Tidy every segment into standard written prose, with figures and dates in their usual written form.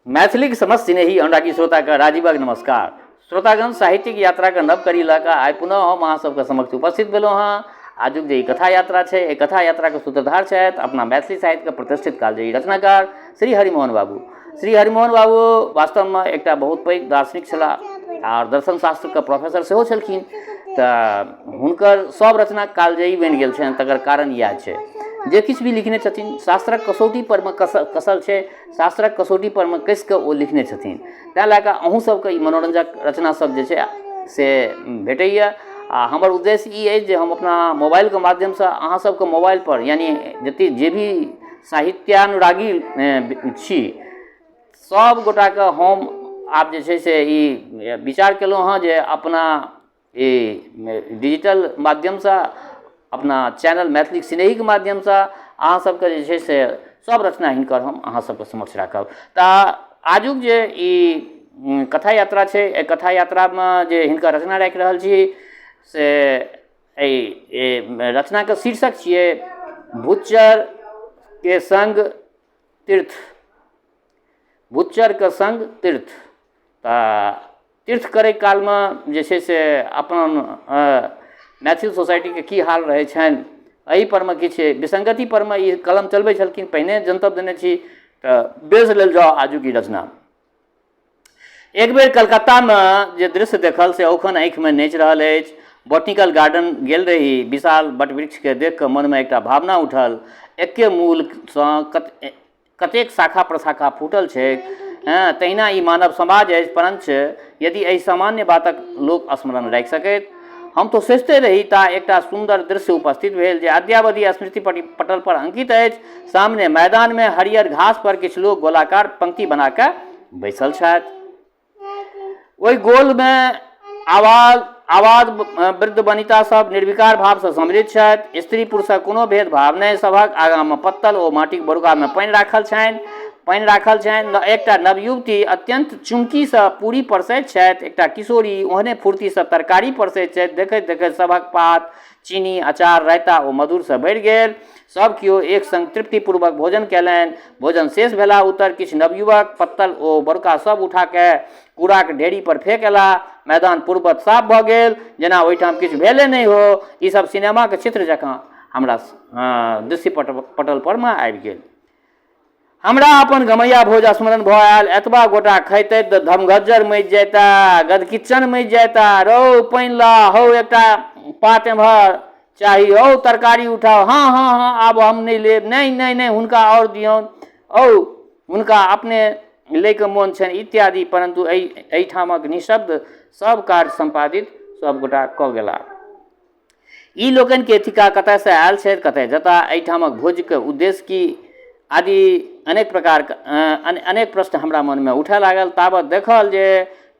मैथिलीक समस्त स्नेही अनुरागी श्रोताके राजीवक नमस्कार। श्रोतागण, साहित्यिक यात्राके नव कड़ी लऽ कऽ आइ पुनः हम अहाँ सबके समक्ष उपस्थित भेलहुँ हँ। आजुक जे ई कथा यात्रा छै, एहि कथा यात्राके सूत्रधार छथि अपना मैथिली साहित्यके प्रतिष्ठित कालजयी रचनाकार श्री हरिमोहन बाबू। श्री हरिमोहन बाबू वास्तवमे एकटा बहुत पैघ दार्शनिक छलाह आओर दर्शन शास्त्रके प्रोफेसर सेहो छलखिन, तऽ हुनकर सब रचना कालजयी बनि गेल छनि। तकर कारण इएह छै जे किछु भी लिखने छथिन शास्त्रक कसौटी परमे कसल छै, शास्त्रक कसौटी परमे कसि कऽ ओ लिखने छथिन। ताहि लए कऽ अहूँ सबके ई मनोरञ्जक रचना सब जे छै से भेटैए। आ हमर उद्देश्य ई अछि जे हम अपना मोबाइलके माध्यमसँ अहाँ सबके मोबाइलपर, यानि जते जे भी साहित्यानुरागी छी सब गोटाके हम आब जे छै से ई विचार केलहुँ हँ जे अपना ई डिजिटल माध्यमसँ अपना चैनल मैथिली स्नेहीके माध्यमसँ अहाँ सबके जे छै से सब रचना हिनकर हम अहाँ सबके समक्ष राखब। तऽ आजुक जे ई कथा यात्रा छै, एहि कथा यात्रामे जे हिनकर रचना राखि रहल छी से एहि रचनाके शीर्षक छियै भुच्चरके सङ्ग तीर्थ। भुच्चरके सङ्ग तीर्थ। तऽ तीर्थ करै कालमे जे छै से अपन मैथिल सोसाइटीके की हाल रहै छनि एहिपर मे किछु विसङ्गति परमे ई कलम चलबै छलखिन, पहिने जनतब देने छी। तऽ बेस लेल जाउ आजुक ई रचना। एक बेर कलकत्तामे जे दृश्य देखल से औखन आँखिमे नाचि रहल अछि। बोटनिकल गार्डन गेल रही। विशाल वटवृक्षके देख कऽ मनमे एकटा भावना उठल, एके मूलसँ कतेक शाखा प्रशाखा फूटल छैक। हँ, तहिना ई मानव समाज अछि। परञ्च यदि एहि सामान्य बातक लोक स्मरण राखि सकैत। हम तो सोचिते रही ता एकटा सुन्दर दृश्य उपस्थित भेल जे अद्यावधि स्मृति पटल पर अंकित अछि। सामने मैदानमे हरियर घास पर किछु लोक गोलाकार पंक्ति बना कऽ बैसल छथि। ओहि गोलमे आवाज आवाज वृद्ध वनिता सब निर्विकार भावसँ सम्मिलित छथि। स्त्री पुरुषक कोनो भेदभाव नहि। सभक आगाँमे पत्तल ओ माटिक बरुकामे पानि राखल छनि पानि राखल छनि। एकटा नवयुवती अत्यन्त चुमकीसँ पूरी परसैत छथि। एकटा किशोरी ओहने फुर्तीसँ तरकारी परसैत छथि। देखैत देखैत सभक पात चीनी, अचार, रायता ओ मधुरसँ भरि गेल। सभ केओ एक संग तृप्तिपूर्वक भोजन कयलनि। भोजन शेष भेला उत्तर किछु नवयुवक पत्तल ओ बड़का सभ उठा कए कूड़ाक ढेरी पर फेंक अयलाह। मैदान पूर्ववत साफ भऽ गेल, जेना ओहिठाम किछु भेले नहि हो। ई सभ सिनेमाक चित्र जकाँ हमरा दृश्य पटल परमे आबि गेल। हमरा अपन गमैया भोज स्मरण भऽ आयल। एतबा गोटा खैतथि तऽ धमगज्जर मचि जैता, गदकिच्चन मचि जैता। रौ पानि ला, हौ एकटा पात एम्हर चाही, हौ तरकारी उठाउ, हँ हँ हँ आब हम नहि लेब, नहि नहि नहि हुनका आओर दियौन, औ हुनका अपने लैके मोन छनि, इत्यादि। परन्तु एहि एहिठामक निःशब्द सब कार्य सम्पादित सब गोटा कऽ गेलाह। ई लोकनि के थिका, कतयसँ आयल छथि, कतय जता, एहिठामक भोजके उद्देश्य की, आदि अनेक प्रकारके अनेक प्रश्न हमरा मनमे उठय लागल। तावत देखल जे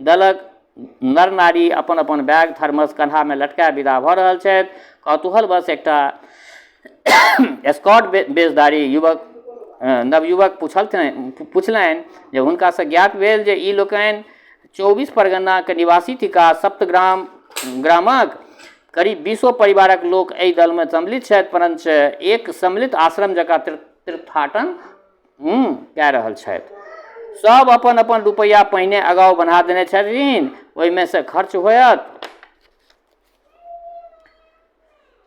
दलक नर नारी अपन अपन बैग थर्मस कन्हामे लटका विदा भऽ रहल छथि। कौतूहलवश एकटा स्कॉट वेशधारी युवक नवयुवक पुछलथिन पुछलनि जे हुनकासँ ज्ञात भेल जे ई लोकनि 24 परगन्नाके निवासी थिका। सप्तग्राम ग्रामक करीब 20 परिवारक लोक एहि दलमे सम्मिलित छथि, परञ्च एक सम्मिलित आश्रम जकाँ तीर्थाटन कए रहल छथि। सब अपन अपन रुपैआ पहिने अगाउ बन्हा देने छथिन, ओहिमे से खर्च होयत।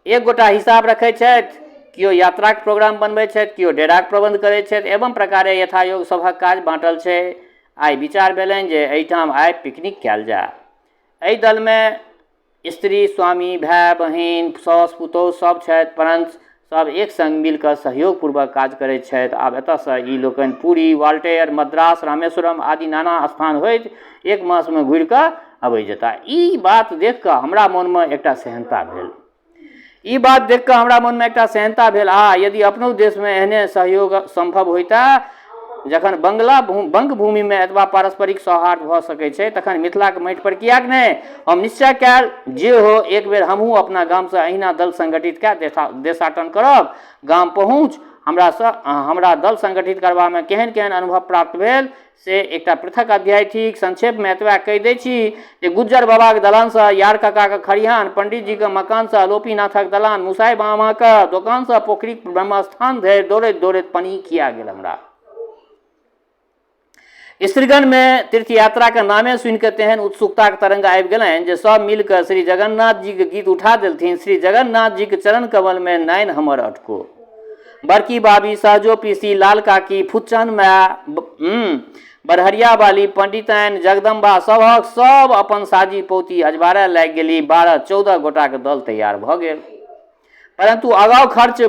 एक गोटा हिसाब रखै छथि, केओ यात्राक प्रोग्राम बनबै छथि, केओ डेराक प्रबन्ध करै छथि, एवं प्रकारे यथायोग सभक काज बाँटल छै। आइ विचार भेलनि जे एहिठाम आइ पिकनिक कयल जाय। एहि दलमे स्त्री, स्वामी, भाय, बहिन, साउस, पुतोहु सब छथि, परञ्च सब एक संग मिल कऽ सहयोगपूर्वक काज करैत छथि। आब एतऽसँ ई लोकनि पुरी, वाल्टेयर, मद्रास, रामेश्वरम आदि नाना स्थान होइत एक मासमे घुरि कऽ अबै जेताह। ई बात देखि कऽ हमरा मोनमे एकटा सेहन्ता भेल। ई बात देखि कऽ हमरा मोनमे एकटा सेहन्ता भेल, आ यदि अपनो देशमे एहने सहयोग सम्भव होइता, जखन बंगला बंगभूमिमे एतबा पारस्परिक सौहार्द भऽ सकै छै तखन मिथिलाक माटि पर किएक नहि? हम निश्चय कयल जे हो, एक बेर हमहूँ अपना गामसँ एहिना दल संगठित कए देशाटन करब। गाम पहुँच हमरा दल संगठित करबामे केहन केहन अनुभव प्राप्त भेल से एकटा पृथक अध्याय थिक। संक्षेपमे एतबा कहि दै छी जे गुज्जर बाबाक दलानसँ यार काकाक खरिहान, पंडितजीक मकानसँ अलोपीनाथक दलान, मुसाइ मामाक दोकानसँ पोखरिक ब्रह्मस्थान धरि दौड़ैत दौड़ैत पनही खिया गेल हमरा। स्त्रीगणमे तीर्थयात्राक नामे सुनि कऽ तेहन उत्सुकताक तरंग आबि गेलनि जे सभ मिलि कऽ श्री जगन्नाथ जीक गीत उठा देलथिन, श्री जगन्नाथ जीक चरण कमलमे नयन हमर अटको। बड़की बाबी, सहजो पीसी, लाल काकी, फुच्चन माय, बरहरिया बाली, पंडिताइन, जगदम्बा सभक सभ अपन साजी पौती अजबारय लागि गेली। 12-14 गोटाक दल तैयार भऽ गेल। परन्तु अगाउ खर्च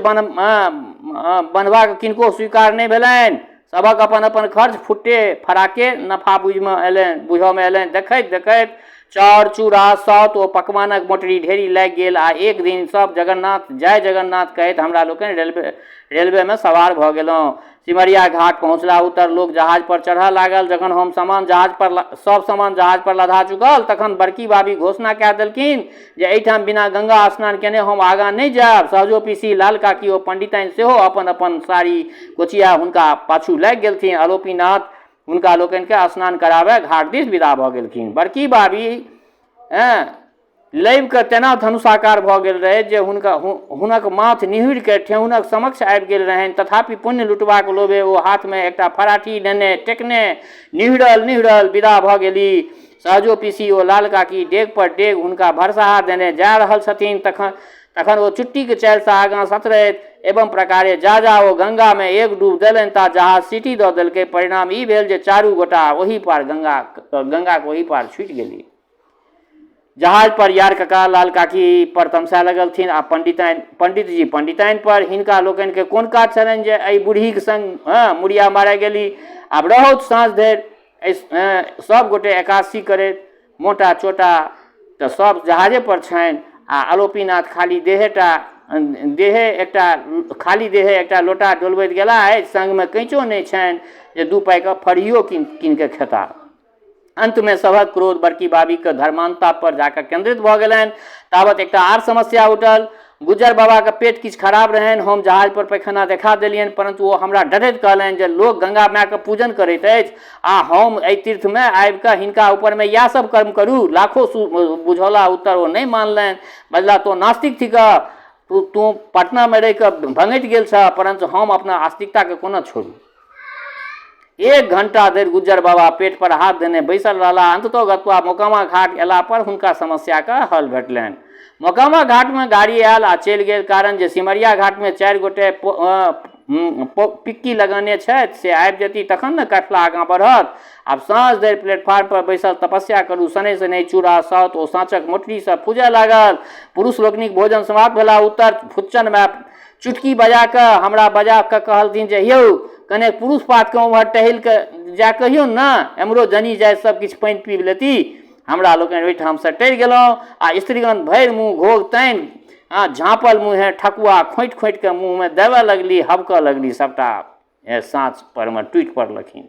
बन्हबाक किनको स्वीकार नहि भेलनि। सभक अपन अपन खर्च फुट्टे फराके नफा बुझमे अयलनि बुझऽमे अयलनि। देखैत देखैत चाउर, चूड़ा, सौत ओ पकवानक मोटरी ढेरी लागि गेल आ एक दिन सभ जगन्नाथ जय जगन्नाथ कहैत हमरा लोकनि रेलवेमे सवार भऽ गेलहुँ। सिमरिया घाट पहुँचला उत्तर लोक जहाज पर चढ़ऽ लागल। जखन हम सामान जहाज पर सभ सामान जहाज पर लधा चुकल तखन बड़की बाबी घोषणा कए देलखिन जे एहिठाम बिना गंगा स्नान केने हम आगाँ नहि जायब। सहजो पीसी, लाल काकी ओ पंडिताइन सेहो अपन-अपन साड़ी कोचिया हुनका पाछू लागि गेलथिन। आलोपीनाथ हुनका लोकनिकेँ स्नान कराबय घाट दिस विदा भऽ गेलखिन। बड़की बाबी लबि कऽ तेना धनुषाकार भऽ गेल रहै जे हुनका हुनक माथ निहुरि कऽ ठेहुनक समक्ष आबि गेल रहनि। तथापि पुण्य लुटबाक लोभे ओ हाथमे एकटा फराठी नेने टेकने निहुरल निहुरल विदा भऽ गेली। सहजो पीसी ओ लाल काकी डेग पर डेग हुनका भरसाहा देने जा रहल छथिन। तखन तखन ओ चुट्टीक चालिसँ आगाँ ससरैत एवं प्रकारे जा जा ओ गंगामे एक डूब देलनि ता जहाज सीटी दऽ देलकै। परिणाम ई भेल जे चारू गोटा ओहि पार गंगा गंगाक ओहि पार छूटि गेली। जहाज पर यार कका लाल काकी पर तमसाय लगलथिन आ पंडिताइन पंडितजी पंडिताइन पर। हिनका लोकनिके कोन काज छलनि जे एहि बूढ़ीक संग हँ मुड़िया मारय गेली। आब रहौथ साँझ धरि एहि सभ गोटे एकादशी करैत मोटा चोटा तऽ सभ जहाजे पर छनि आ आलोपीनाथ खाली देहेटा देहे एकटा खाली देहे एकटा लोटा डोलबैत गेला अछि, संगमे कैँचो नहि छनि जे दू पाइके फड़ियो कीन कीन कऽ खेता। अन्तमे सभक क्रोध बड़की बाबीक धर्मान्तता पर जाकऽ केन्द्रित भऽ गेलनि। तावत एकटा आर समस्या उठल। गुज्जर बाबाक पेट किछु खराब रहनि। हम जहाज पर पैखाना देखा देलियनि, परन्तु ओ हमरा डटैत कहलनि जे लोक गंगा मायक पूजन करैत अछि आ हम एहि तीर्थमे आबि कऽ हिनका ऊपरमे इएह सब कर्म करू। लाखो बुझौला उत्तर ओ नहि मानलनि। बजला, तों नास्तिक थिकह। तों पटनामे रहि कऽ भंगठि गेल छह, परन्तु हम अपना आस्तिकताके कोना छोड़ू? एक घंटा धरि गुज्जर बाबा पेट पर हाथ देने बैसल रहलाह। अंततो गत्वा मोकामा घाट अयला पर हुनका समस्याक हल भेटलनि। मोकामा घाटमे गाड़ी आयल आ चलि गेल, कारण जे सिमरिया घाटमे चारि गोटे पिक्की लगौने छथि से आबि जेती तखन ने काफिला आगाँ बढ़त। आब साँझ धरि प्लेटफार्म पर बैसल तपस्या करू। शनैः शनैः चूड़ा, साउत ओ साँचक मोटरी सब फूजय लागल। पुरुष लोकनिक भोजन समाप्त भेला उत्तर फुच्चन माय चुटकी बजा कऽ हमरा बजा कऽ कहलथिन जे यौ कने पुरुष पातके उम्हर टहलि कऽ जा कहियौ ने, एम्हरो जनी जाति सब किछु पानि पीब लेती। हमरा लोकनि ओहिठामसँ टरि गेलहुँ आ स्त्रीगण भरि मुँह घोघ तानि आ झाँपल मुँहे ठकुआ खोँटि खोँटि कऽ मुँहमे देबऽ लगली, हबकऽ लगली, सभटा साँच परमे टूटि पड़लखिन।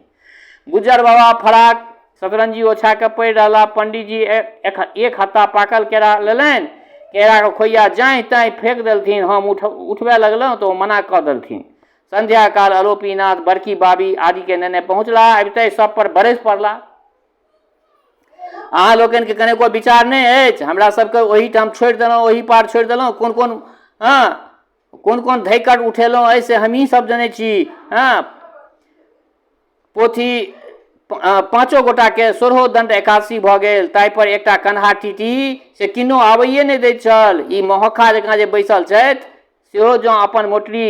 गुज्जर बाबा फराक सतरंजी ओछा कऽ पड़ि रहला। पंडीजी एक हत्ता पाकल केरा लेलनि, केराके खोइया जाँहि ताँहि फेक देलथिन। हम उठबय लगलहुँ तऽ ओ मना कऽ देलथिन। संध्या काल आलोपीनाथ बड़की बाबी आदिके नेने पहुँचला। अबिते सब पर बरसि पड़ला। अहाँ लोकनिके कनेको विचार नहि अछि? हमरा सबके ओहिठाम छोड़ि देलहुँ, ओहि पार छोड़ि देलहुँ। कोन कोन हँ कोन कोन धैकट उठेलहुँ अछि से हमही सब जनै छी। हँ पोथी पाँचो गोटाके सोलहो दण्ड एकादशी भऽ गेल। ताहिपर एकटा कन्हा टीटी से किन्नो आबैए नहि दैत छल। ई महोखा जकाँ जे बैसल छथि सेहो जँ अपन मोटरी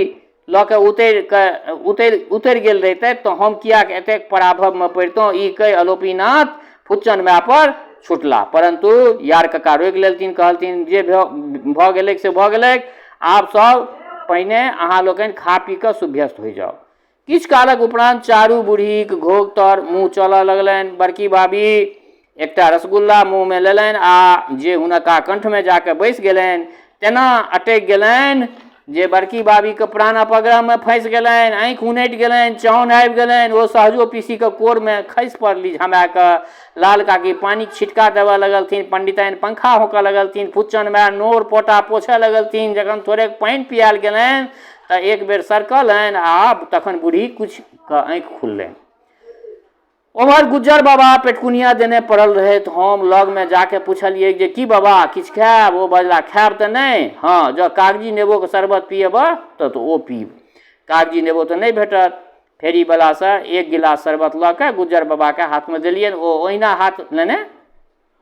लऽ कऽ उतरि कऽ उतरि उतरि गेल रहितथि तऽ हम किएक एतेक पराभवमे पड़ितहुँ। ई कहि अलोपीनाथ फुच्चन मायपर छुटला। परन्तु यार कका रोकि लेलथिन, कहलथिन जे भऽ गेलैक से भऽ गेलैक, आब सब पहिने अहाँ लोकनि खा पी कऽ सुभ्यस्त होइ जाउ। किछु कालक उपरान्त चारू बूढ़ीक घोघ तर मुँह चलऽ लगलनि। बड़की बाबी एकटा रसगुल्ला मुँहमे लेलनि आ जे हुनका कण्ठमे जा कऽ बैसि गेलनि तेना अटकि गेलनि जे बड़की बाबीके प्राण अपग्रहमे फँसि गेलनि, आँखि उनटि गेलनि, चाउन आबि गेलनि। ओ सहजो पीसीके कोरमे खसि पड़ली झमा कऽ। लाल काकी पानिक छिटका देबऽ लगलथिन, पंडिताइन पंखा होंकऽ लगलथिन, फुच्चन माय नोर पोटा पोछऽ लगलथिन। जखन थोड़ेक पानि पियायल गेलनि तऽ एक बेर सरकलनि आ तखन बूढ़ी किछुके आँखि खुललनि। ओम्हर गुज्जर बाबा पेटकुनिया देने पड़ल रहथि। हम लगमे जाके पुछलियै जे की बाबा किछु खायब? ओ बजला खायब तऽ नहि, हँ जँ कागजी नेबोके शरबत पियब तऽ ओ पीब। कागजी नेबो तऽ नहि भेटत। फेरीवलासँ एक गिलास शरबत लऽ कऽ गुज्जर बाबाके हाथमे देलियनि। ओ ओहिना हाथ लेने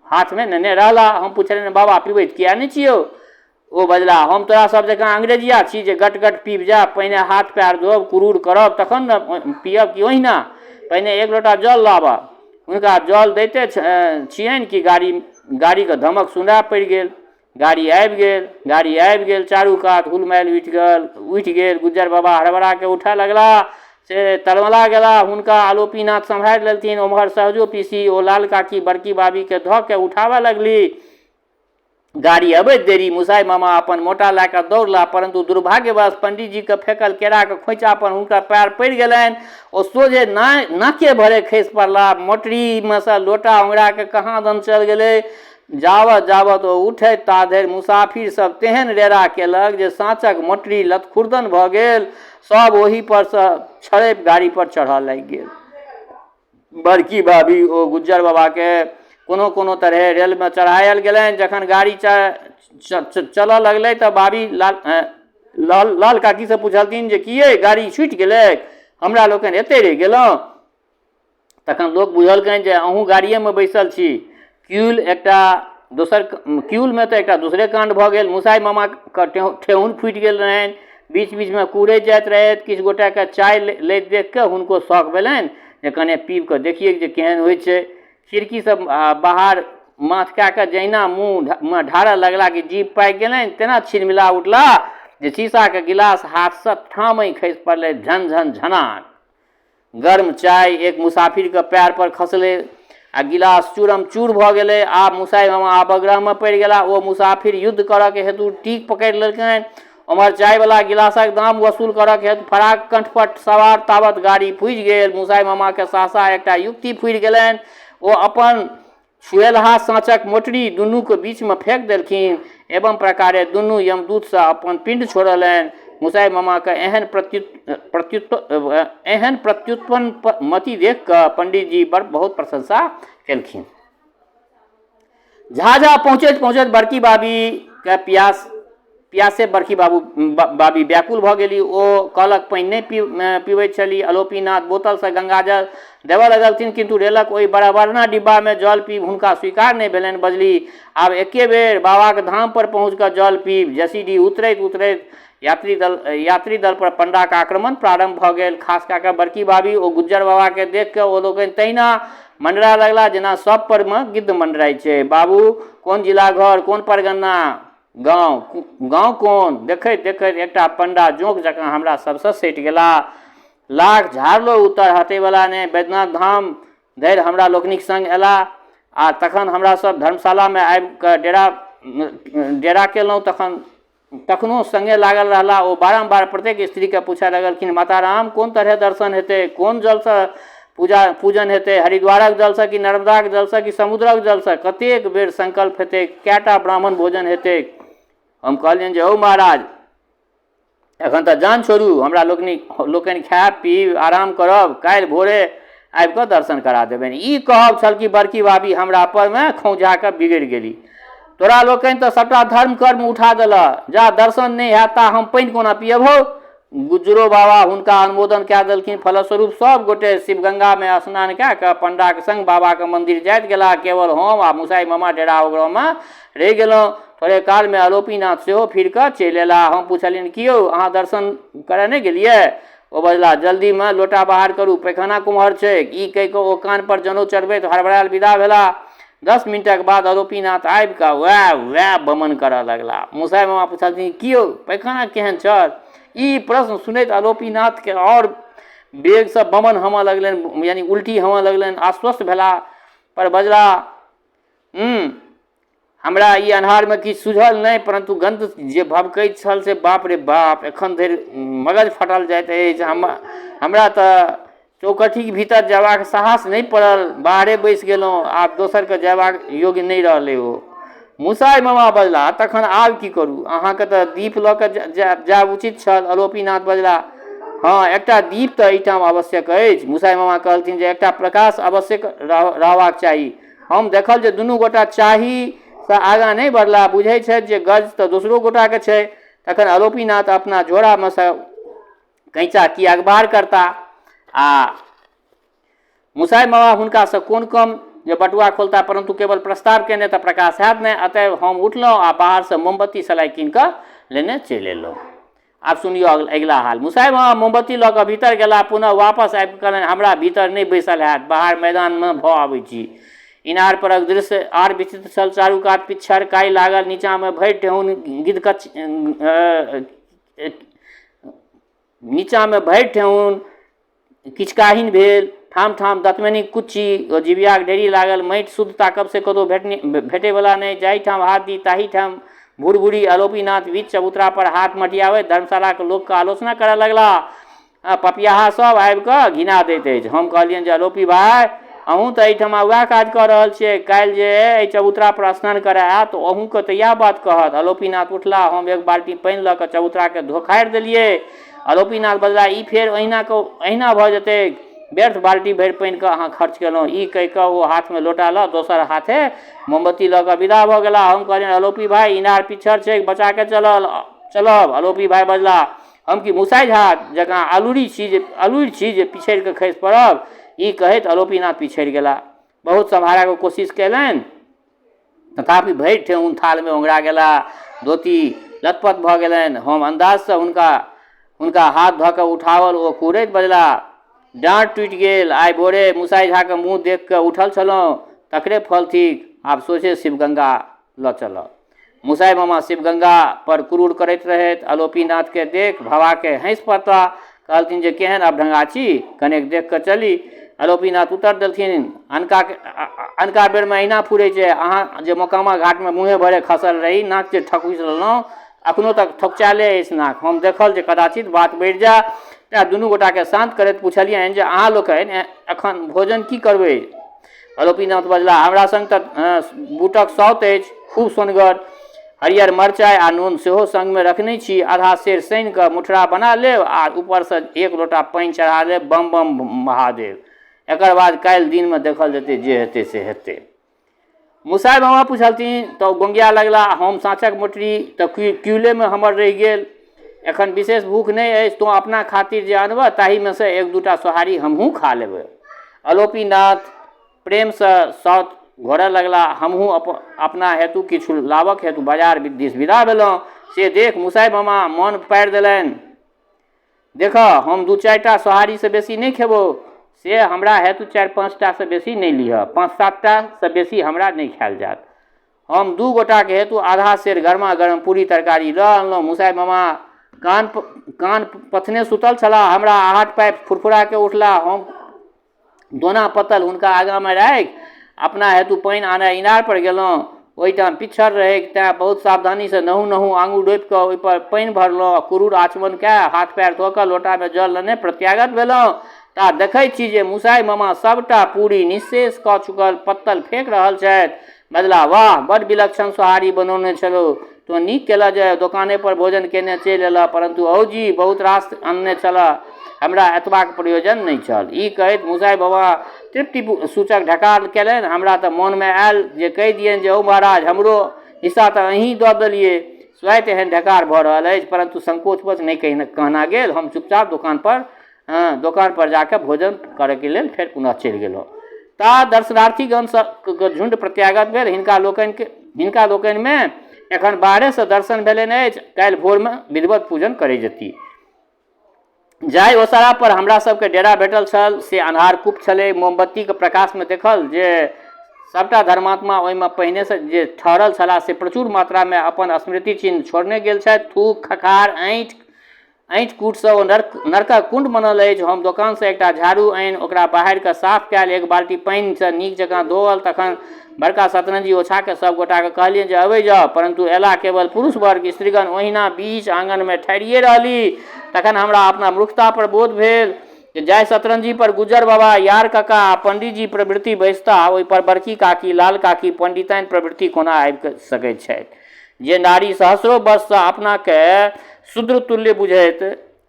हाथमे नेने रहला। हम पुछलियनि, बाबा पिबैत किए नहि छियौ? ओ बजला, हम तोरा सब जकाँ अंग्रेजिया छी जे गट गट पीब जायब? पहिने हाथ पएर धोब, कुरूर करब, तखन ने पियब कि ओहिना? पहिने एक लोटा जल लाबह। हुनका जल दैते छियनि कि गाड़ी गाड़ीके धमक सुनाय पड़ि गेल। गाड़ी आबि गेल, गाड़ी आबि गेल। चारू कात हुलमाइल उठि गेल, उठि गेल। गुज्जर बाबा हड़बड़ा कऽ उठय लगला से तलमला गेला। हुनका आलोपीनाथ सम्हारि लेलथिन। ओम्हर सहजो पीसी ओ लाल काकी बड़की बाबीके धऽ कऽ उठाबऽ लगली। गाड़ी अबैत देरी मुसाइ मामा अपन मोटा लए कऽ दौड़ला, परन्तु दुर्भाग्यवश पंडीजीके फेकल केराके खोँइचा पर हुनकर पएर पड़ि गेलनि। ओ सोझे ना नाके भरे खसि पड़ला। मोटरीमे सँ लोटा ओंघरा कऽ कहाँ दन चल गेलै। जावत जावत ओ उठैत ता धरि मुसाफिर सब तेहन रेड़ा केलक जे साँचक मोटरी लतखुर्दन भऽ गेल। सब ओहि पर सँ छड़पि गाड़ी पर चढ़ऽ लागि गेल। बड़की भाभी ओ गुज्जर बाबाके कोनो कोनो तरहे रेलमे चढ़ायल गेलनि। जखन गाड़ी चलऽ लगलै तऽ भाभी लाल लाल लाल काकीसँ पुछलथिन जे की यै, गाड़ी छुटि गेलै, हमरा लोकनि एतहि रहि गेलहुँ? तखन लोक बुझलकनि जे अहूँ गाड़िएमे बैसल छी। क्यूल एकटा दोसर क्यूलमे तऽ एकटा दोसरे काण्ड भऽ गेल। मुसाइ मामाके ठेहुन फूटि गेल रहनि। बीच बीचमे कुहरैत जाइत रहथि। किछु गोटाके चाय लैत देखि कऽ हुनको शौक भेलनि जे कने पीब कऽ देखियै जे केहन होइ छै। खिड़कीसँ बाहर माथ कए कऽ जहिना मुँहमे ढारऽ लगला कि जीभ पाकि गेलनि, तेना छिलमिला उठला जे शीशाके गिलास हाथसँ ठामहि खसि पड़लै, झन झन झनाक। गर्म चाय एक मुसाफिरके पएर पर खसलै आ गिलास चूरम चूर भऽ गेलै। आब मुसाइ मामा अवग्रहमे पड़ि गेला। ओ मुसाफिर युद्ध करऽके हेतु टीक पकड़ि लेलकनि। ओम्हर चायवला गिलासक दाम वसूल करऽके हेतु फराक कंठपर सवार, तावत गाड़ी फूजि गेल। मुसाइ मामाके सहसा एकटा युक्ति फुरि गेलनि। ओ अपन छुएलहा साँचक मोटरी दुनूक बीचमे फेक देलखिन। एवं प्रकारे दुनू यमदूतसँ अपन पिण्ड छोड़लनि। मुसाइ मामाके एहन एहन प्रत्युत्पन्न मति देख कऽ पंडीजी बड़ बहुत प्रशंसा केलखिन। झाझा पहुँचैत पहुँचैत बड़की बाबीके पियास पियासे बड़की बाबू बाबी व्याकुल भऽ गेली। ओ कलक पानि नहि पीबैत छली। अलोपीनाथ बोतलसँ गंगाजल देबऽ लगलथिन, किन्तु रेलक ओहि बराबरना डिब्बामे जल पीब हुनका स्वीकार नहि भेलनि। बजली, आब एके बेर बाबाक धाम पर पहुँच कऽ जल पीब। जसीडीह उतरैत उतरैत यात्री दल पर पंडाक आक्रमण प्रारंभ भऽ गेल। खास कए कऽ बड़की बाबी ओ गुज्जर बाबाकेँ देखि कऽ ओ लोकनि तहिना मंडराय लगला जेना सभ परमे गिद्ध मंडराइ छै। बाबू, कोन जिला घर, कोन परगन्ना, गाँव गाँव कोन? देखैत देखैत एकटा पंडा जोंक जकाँ हमरा सभसँ सटि गेला। लाख झाड़लो उत्तर हटैवला नहि। बैद्यनाथ धाम धरि हमरा लोकनिक संग अयला आ तखन हमरा सभ धर्मशालामे आबि कऽ डेरा डेरा केलहुँ, तखन तखनो संगे लागल रहला। ओ बारम्बार प्रत्येक स्त्रीके पूछय लगलखिन, माताराम, कोन तरहे दर्शन हेतै? कोन जलसँ पूजा पूजन हेतै? हरिद्वारक जलसँ कि नर्मदाक जलसँ कि समुद्रक जलसँ? कतेक बेर संकल्प हेतै? कएटा ब्राह्मण भोजन हेतै? हम कहलियनि जे हौ महाराज, एखन तऽ जान छोड़ू, हमरा लोकनि लोकनि खायब पीब आराम करब, काल्हि भोरे आबि कऽ दर्शन करा देबनि। ई कहब छल कि बड़की भाभी हमरा परमे खौंझा कऽ बिगड़ि गेली। तोरा लोकनि तऽ सभटा धर्म कर्म उठा देलह, जा दर्शन नहि हैत ता हम पानि कोना पियब हौ? गुज्जरो बाबा हुनका अनुमोदन कए देलखिन। फलस्वरूप सभ गोटे शिवगंगामे स्नान कए कऽ पंडाक संग बाबाक मंदिर जाइत गेलाह। केवल हम आ मुसाइ मामा डेरा ओगरमे रहि गेलहुँ। थोड़े कालमे आलोपीनाथ सेहो फिर कऽ चलि अयलाह। हम पुछलियनि, की यौ, अहाँ दर्शन करय नहि गेलियै? ओ बजलाह, जल्दीमे लोटा बहार करू, पैखाना कुम्हर छैक? ई कहि कऽ ओ कान पर जनउ चढ़बैत हड़बड़ायल विदा भेलाह। 10 मिनटक बाद आरोपीनाथ आबि कऽ वएह वएह बमन करऽ लगलाह। मुसाइ मामा पुछलथिन, की यौ, पैखाना केहन छल? ई प्रश्न सुनैत आरोपीनाथके आओर वेगसँ बमन होमऽ लगलनि, यानी उल्टी होमऽ लगलनि। आश्वस्त भेला पर बजलाह, हमरा ई अन्हारमे किछु सूझल नहि, परन्तु गन्ध जे भभकैत छल से बाप रे बाप, एखन धरि मगज फटल जाइत अछि। हमरा तऽ चौकठीक भीतर जयबाक साहस नहि पड़ल, बाहरे बैसि गेलहुँ। आब दोसरके जयबाक योग्य नहि रहलै ओ। मुसाइ मामा बजलाह, तखन आब की करू? अहाँके तऽ दीप लऽ कऽ जायब उचित छल। अलोपीनाथ बजलाह, हँ, एकटा दीप तऽ एहिठाम आवश्यक अछि। मुसाइ मामा कहलथिन जे एकटा प्रकाश आवश्यक रहबाक चाही। हम देखल जे दुनू गोटा चाहीसँ आगाँ नहि बढ़ला। बुझै छथि जे गर्ज तऽ दोसरो गोटाके छै। तखन आरोपीनाथ अपना झोरामे सँ कैँचा किएक बाहर करता? आ मुसाइ बाबा हुनकासँ कोन कम जे बटुआ खोलता, परन्तु केवल प्रस्ताव केने तऽ प्रकाश हैत नहि। अतएव हम उठलहुँ आ बाहरसँ मोमबत्ती सलाइ कीन कऽ लेने चलि अयलहुँ। आब सुनियौ अगिला हाल। मुसाइ बाबा मोमबत्ती लऽ कऽ भीतर गेला, पुनः वापस आबि कऽ कहलनि, हमरा भीतर नहि बैसल हैत, बाहर मैदानमे भऽ अबै छी। इनार परक दृश्य आर विचित्र छल। चारू कात पिच्छड़ काइ लागल, नीचाँमे भरि ठेहुन गिधकच, नीचाँमे भरि ठेहुन किचकाहिन भेल, ठाम ठाम दतमनिक कुच्ची ओ जिबियाक ढेरी लागल, माटि शुद्ध ताकब से कतहु भेटने भेटैवला नहि, जाहि ठाम हाथ दी ताहि ठाम भुरभुरी। अलोपीनाथ बीच चबूतरा पर हाथ मटियाबैत धर्मशालाक लोकके आलोचना करय लगलाह, पपियाहा सब आबि कऽ घिना दैत अछि। हम कहलियनि जे अलोपी भाइ, अहूँ तऽ एहिठमा वएह काज कऽ रहल छियै, काल्हि जे एहि चबूतरा पर स्नान करय आयत तऽ अहूँके तऽ इएह बात कहत। अलोपीनाथ उठलाह, हम एक बाल्टी पानि लऽ कऽ चबूतराके धोखारि देलियै। अलोपीनाथ बजलाह, ई फेर ओहिना के अहिना भऽ जेतैक, व्यर्थ बाल्टी भरि पानिके अहाँ खर्च केलहुँ। ई कहि कऽ ओ हाथमे लोटा लऽ दोसर हाथे मोमबत्ती लऽ कऽ विदा भऽ गेलाह। हम कहलियनि, अलोपी भाइ, इनार पिच्छड़ छैक, बचा कऽ चलल चलब। अलोपी भाइ बजलाह, हम की मुसाइ झा जकाँ अलूरि छी जे पिछड़ि कऽ खसि पड़ब? ई कहैत अलोपीनाथ पिछड़ि गेलाह। बहुत सम्हारऽके कोशिश कयलनि, तथापि भरि ठेहुन थालमे ओंघरा गेला, धोती लथपथ भऽ गेलनि। हम अन्दाजसँ हुनका हुनका हाथ धऽ कऽ उठाओल। ओ कुहरैत बजला, डाँड़ टूटि गेल। आइ भोरे मुसाइ झाके मुँह देखि कऽ उठल छलहुँ, तकरे फल थिक। आब सोझे शिवगंगा लऽ चलऽ। मुसाइ मामा शिवगंगा पर कुरूर करैत रहथि। अलोपीनाथके देख भवाके हँसि पड़ता। कहलथिन जे केहन अबढंगा छी, कनेक देख कऽ चली। अलोपीनाथ उत्तर देलथिन, अनका अनका बेरमे अहिना फुरै छै। अहाँ जे मोकामा घाटमे मुँहे भरे खसल रही, नाक जे ठकुसि लेलहुँ, अखनो तक ठकुचायले अछि नाक। हम देखल जे कदाचित बात बढ़ि जाय, तेँ दुनू गोटाके शान्त करैत पुछलियनि जे अहाँ लोकनि एखन भोजन की करबै? अलोपीनाथ बजलाह, हमरा संग तऽ बूटक सौत अछि, खूब सोनगर। हरियर मरचाइ आ नून सेहो संगमे रखने छी। आधा सेर सानि कऽ मुठरा बना लेब आ ऊपरसँ एक लोटा पानि चढ़ा लेब। बम बम महादेव। एकर बाद काल्हि दिनमे देखल जेतै, जे हेतै से हेतै। मुसाइ मामा पुछलथिन तऽ ओ गोंगिया लगला, हम साँचक मोटरी तऽ क्यूलेमे हमर रहि गेल। एखन विशेष भूख नहि अछि, तोँ अपना खातिर जे अनबह ताहिमे सँ एक दूटा सोहारी हमहूँ खा लेबै। अलोपीनाथ प्रेमसँ साउथ घोरऽ लगला। हमहूँ अपना हेतु किछु लाबक हेतु बाजार दिस विदा भेलहुँ। से देख मुसाइ मामा मोन पाड़ि देलनि, देखह, हम दू चारिटा सोहारीसँ बेसी नहि खेबौ, से हमरा हेतु चारि पाँचटासँ बेसी नहि लिहऽ। पाँच सातटासँ बेसी हमरा नहि खायल जायत। हम दू गोटाके हेतु आधा सेर गरमा गरम पूरी तरकारी लऽ अनलहुँ। मुसाइ मामा कान कान पथने सुतल छलाह। हमरा आहट पाबि फुरफुराके उठलाह। हम दोना पत्तल हुनका आगाँमे राखि अपना हेतु पानि आनय इनारपर गेलहुँ। ओहिठाम पिच्छड़ रहैक, तेँ बहुत सावधानीसँ नहु नहु आङुर रोपि कऽ ओहिपर पानि भरलहुँ आ कुरूर आचमन कए हाथ पएर धो कऽ लोटामे जल लेने प्रत्यागत भेलहुँ। ता देखैत छी जे मुसाइ मामा सभटा पूरी निःशेष कऽ चुकल पत्तल फेक रहल छथि। बजलाह, वाह, बड्ड विलक्षण सोहारी बनौने छलहुँ। तोँ नीक केलह जे दोकानेपर भोजन केने चलि अयलह, परन्तु औजी बहुत रास अनने छलह, हमरा एतबाक प्रयोजन नहि छल। ई कहैत मुसाइ बाबा तृप्ति सूचक ढकार केलनि। हमरा तऽ मोनमे आयल जे कहि दियनि जे हौ महाराज, हमरो हिस्सा तऽ अहीँ दऽ देलियै, स्वाइत एहन ढकार भऽ रहल अछि, परन्तु संकोचवश नहि कहना गेल। हम चुपचाप दोकानपर जा कऽ भोजन करयके लेल फेर पुनः चलि गेलहुँ। ता दर्शनार्थीगण के झुण्ड प्रत्यागत भेल। हिनका लोकनिमे एखन बाहरेसँ दर्शन भेलनि अछि, काल्हि भोरमे विधिवत पूजन करै जेती। जाहि ओसारा पर हमरा सबके डेरा भेटल छल से अन्हार कुप छलै। मोमबत्तीके प्रकाशमे देखल जे सभटा धर्मात्मा ओहिमे पहिनेसँ जे ठहरल छलाह से प्रचुर मात्रामे अपन स्मृति चिन्ह छोड़ने गेल छथि। थूक, खखार, ऐंठ ऐंठ कूटसँ ओ नरकक कुण्ड बनल अछि। हम दोकानसँ एकटा झाड़ू आनि ओकरा बहारि कऽ साफ कयल, एक बाल्टी पानिसँ नीक जकाँ धोअल। तखन बड़का सतरंजी ओछा कऽ सभ गोटाकेँ कहलियनि जे अबै जाउ। परन्तु अयलाह केवल पुरुष वर्ग, स्त्रीगण ओहिना बीच आङनमे ठहरिये रहली। तखन हमरा अपना मूर्खतापर बोध भेल जे जाहि सतरंजी पर गुज्जर बाबा, यार कका आ पंडीजी प्रभृति बैसताह ओहिपर बड़की काकी, लाल काकी, पंडिताइन प्रभृति कोना आबि सकैत छथि। जे नारी सहस्रो वर्षसँ अपनाकेँ शूद्र तुल्य बुझैत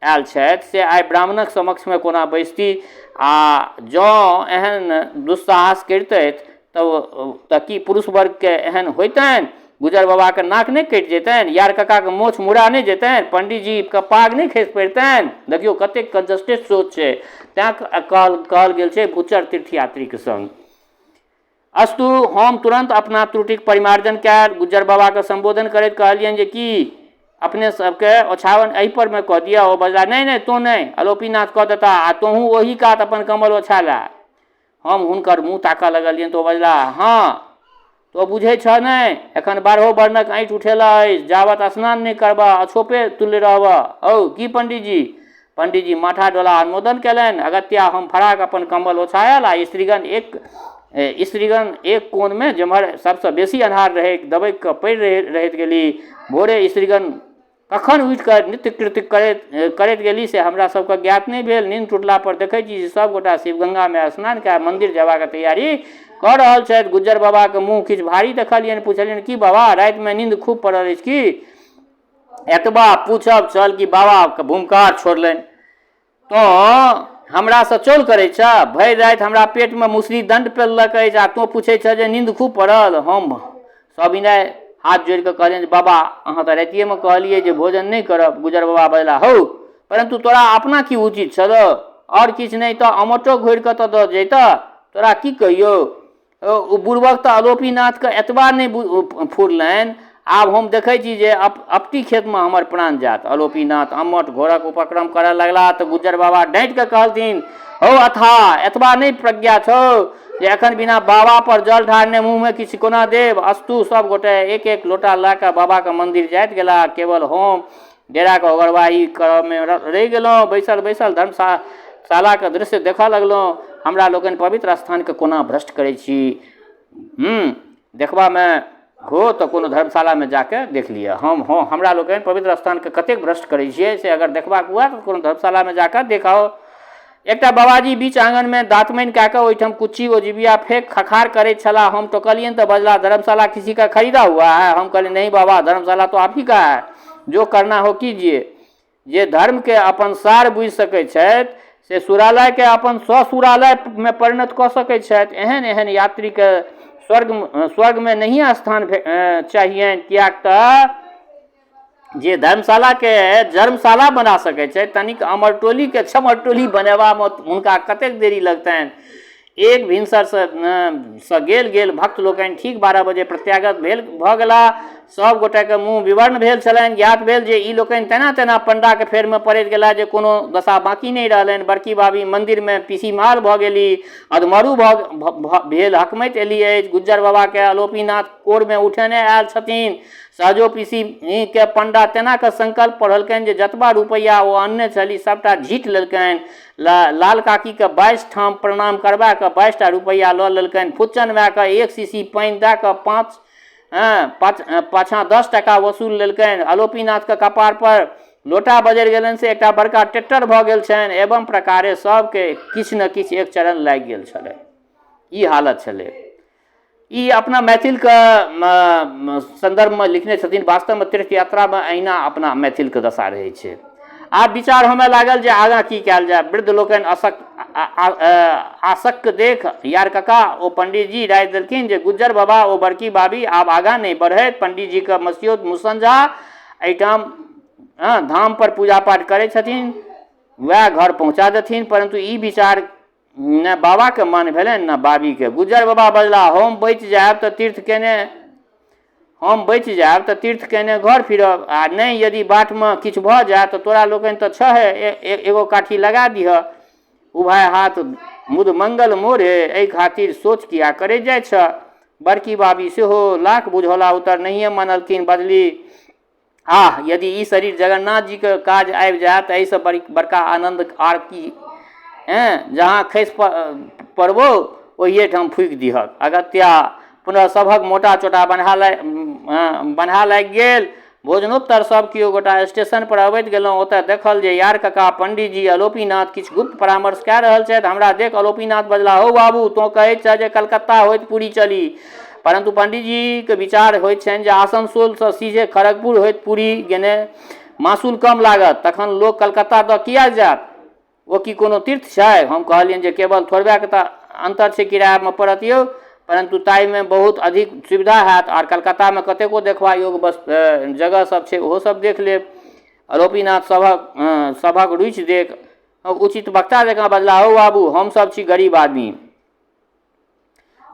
आयल छथि से आइ ब्राह्मणक समक्षमे कोना बैसती आ जँ एहन दुस्साहस करितथि तऽ की पुरुष वर्गके एहन होइतनि? गुजर बाबाके नाक नहि कटि जेतनि? यार काकाके मोछ मुड़ा नहि जेतनि? पंडीजीके पाग नहि खसि पड़ितनि? देखियौ कतेक कंजस्टेड सोच छै। तैँ कहल कहल गेल छै भूचर तीर्थयात्रीके संग। अस्तु, हम तुरन्त अपना त्रुटिक परिमार्जन कयल गुज्जर बाबाके सम्बोधन करैत कहलियनि जे की अपने सबके ओछाओन एहि पर मे कऽ दिअ? ओ बजला, नहि नहि, तोँ नहि, अलोपीनाथ कऽ देता आ तोहूँ ओही कात अपन कम्बल ओछा लए। हम हुनकर मुँह ताकऽ लगलियनि तऽ ओ बजला, हँ, तोँ बुझै छह नहि, एखन बारहो वर्णक ऐँठ उठेलह अछि, जाबत स्नान नहि करबह अछोपे तुल्य रहबह। हौ, की पंडीजी? पंडीजी माथा डोला अनुमोदन कयलनि। अगत्या हम फराक अपन कम्बल ओछायल आ स्त्रीगण एक कोनमे जेम्हर सबसँ बेसी अन्हार रहैक दबकि कऽ पड़ि रहैत गेली। भोरे स्त्रीगण कखन उठि कऽ नित्य कृत्य करैत करैत गेली से हमरा सबके ज्ञात नहि भेल। नींद टूटला पर देखै छी जे सब गोटा शिवगंगामे स्नान कए मन्दिर जयबाक तैयारी कऽ रहल छथि। गुज्जर बाबाके मुँह किछु भारी देखलियनि। पुछलियनि, की बाबा, रातिमे नींद खूब पड़ल अछि की? एतबा पूछब छल कि बाबा भूमकार छोड़लनि, तोँ हमरासँ चौल करै छह? भरि राति हमरा पेटमे मुसरी दण्ड पेललक अछि आ तोँ पूछै छह जे नींद खूब पड़ल? हम सविनय हाथ जोड़ि कऽ कहलियनि जे बाबा, अहाँ तऽ रातिएमे कहलियै जे भोजन नहि करब। गुजर बाबा बजला, हौ, परन्तु तोरा अपना की उचित छलौ? आओर किछु नहि तऽ अमटो घोरि कऽ तऽ दऽ जैतह। तोरा की कहियौ, ओ बुड़बक तऽ अलोपीनाथके एतबा नहि फुरलनि। आब हम देखै छी जे अपटी खेतमे हमर प्राण जायत। अलोपीनाथ अम्मट घोरक उपक्रम करऽ लगलाह तऽ गुज्जर बाबा डाँटि कऽ कहलथिन, हौ अथा, एतबा नहि प्रज्ञा छौ जे एखन बिना बाबा पर जल ढारने मुँहमे किछु कोना देब? अस्तु, सभ गोटे एक एक लोटा लऽ कऽ बाबाके मन्दिर जाइत गेलाह। केवल हम डेराके ओगरवाही करऽमे रहि गेलहुँ। बैसल बैसल धर्मशालाके दृश्य देखऽ लगलहुँ। हमरा लोकनि पवित्र स्थानके कोना भ्रष्ट करै छी, देखबामे हो तऽ कोनो धर्मशालामे जाके देख लिअ। हम हँ, हमरा लोकनि पवित्र स्थानके कतेक भ्रष्ट करै छियै से अगर देखबाक हुए तऽ कोनो धर्मशालामे जाकऽ देखाउ। एकटा बाबाजी बीच आङनमे दातमनि कए कऽ ओहिठाम कुच्ची ओ जिबिया फेक खखार करैत छलाह। हम टोकलियनि तऽ बजलाह, धर्मशाला किसी का खरीदा हुआ है? हम कहलियनि, नहीं बाबा, धर्मशाला तो आप ही का है, जो करना हो कीजिए। जे धर्मके अपन सार बुझि सकैत छथि से सुरालयके अपन स्वसुरालयमे परिणत कऽ सकैत छथि। एहन एहन यात्रीके स्वर्गमे नहिए स्थान चाहियनि, किएक तऽ जे धर्मशालाके जर्मशाला बना सकै छै तनिक अमरटोलीके छमरटोली बनेबामे हुनका कतेक देरी लगतनि? एक भिनसरसँ सँ गेल गेल भक्त लोकनि ठीक 12 बजे प्रत्यागत भेल भऽ गेलाह। सभ गोटेके मुँह विवर्ण भेल छलनि। ज्ञात भेल जे ई लोकनि तेना तेना पण्डाके फेरमे पड़ैत गेलाह जे कोनो दशा बाँकी नहि रहलनि। बड़की बाबी मन्दिरमे पिसीमाल भऽ गेली, अधमरू भऽ भेल हकमैत एली अछि। गुज्जर बाबाके अलोपीनाथ कोरमे उठेने आयल छथिन। सहजो पीसीके पण्डा तेना कऽ संकल्प पढ़लकनि जे जतबा रुपैआ ओ अनने छली सभटा झीट लेलकनि। लाल काकीके 22 ठाम प्रणाम करबा कऽ 22 टा रुपैआ लऽ लेलकनि। फुच्चन मायके एक शीशी पानि दए कऽ पाछाँ 10 टाका वसूल लेलकनि। अलोपीनाथके कपारपर लोटा बजरि गेलनि से एकटा बड़का ट्रैक्टर भऽ गेल छनि। एवं प्रकारे सभके किछु ने किछु एक चरण लागि गेल छलै। ई हालत छलै। ई अपना मैथिलके सन्दर्भमे लिखने छथिन। वास्तवमे तीर्थ यात्रामे अहिना अपना मैथिलके दशा रहै छै। आब विचार होमय लागल जे आगाँ की कयल जाय। वृद्ध लोकनि आसक्त देख यार कका ओ पंडीजी राय देलखिन जे गुज्जर बाबा ओ बड़की बाबी आब आगाँ नहि बढ़ैत। पंडीजीके मसियौत मुसन झा एहिठाम धाम पर पूजा पाठ करै छथिन, वएह घर पहुँचा देथिन। परन्तु ई विचार ने बाबाके मन भेलनि ने बाबीके। गुज्जर बाबा बजला, हम बचि जायब तऽ तीर्थ केने घर फिरब आ नहि यदि बाटमे किछु भऽ जाय तऽ तोरा लोकनि तऽ छहे, एगो काठी लगा दिहऽ। उभय हाथ मुद मंगल मोरे, एहि खातिर सोच किया करै जाइ छह? बड़की बाबी सेहो लाख बुझौला उतर नहिए मानलखिन। बजली, आह, यदि ई शरीर जगन्नाथ जीके काज आबि जाय तऽ एहिसँ बड़का आनन्द आर की? हेँ, जहाँ खसि पड़बौ ओहिए ठाम फूकि दिहक। अगत्या पुनः सभक मोटा चोटा बन्हा लागि गेल। भोजनोत्तर सभ केओ गोटा स्टेशन पर अबैत गेलहुँ। ओतय देखल जे यार कका, पंडीजी, अलोपीनाथ किछु गुप्त परामर्श कए रहल छथि। हमरा देख अलोपीनाथ बजलाह, हौ बाबू, तोँ कहैत छह जे कलकत्ता होइत पुरी चली, परन्तु पंडीजीके विचार होइत छनि जे आसनसोलसँ सीधे खड़गपुर होइत पुरी गेने मासूल कम लागत, तखन लोक कलकत्ता दऽ किएक जायत? ओ की कोनो तीर्थ छै? हम कहलियनि जे केवल थोड़बेक तऽ अन्तर छै, किरायामे पड़त यौ। परन्तु ताहिमे बहुत अधिक सुविधा हैत आओर कलकत्तामे कतेको देखबा योग्य बस जगह सब छै ओहो सब देख लेब। आरोपीनाथ सभक सभक रुचि देख उचित वक्ता जकाँ बजलाह, हौ बाबू, हमसभ छी गरीब आदमी,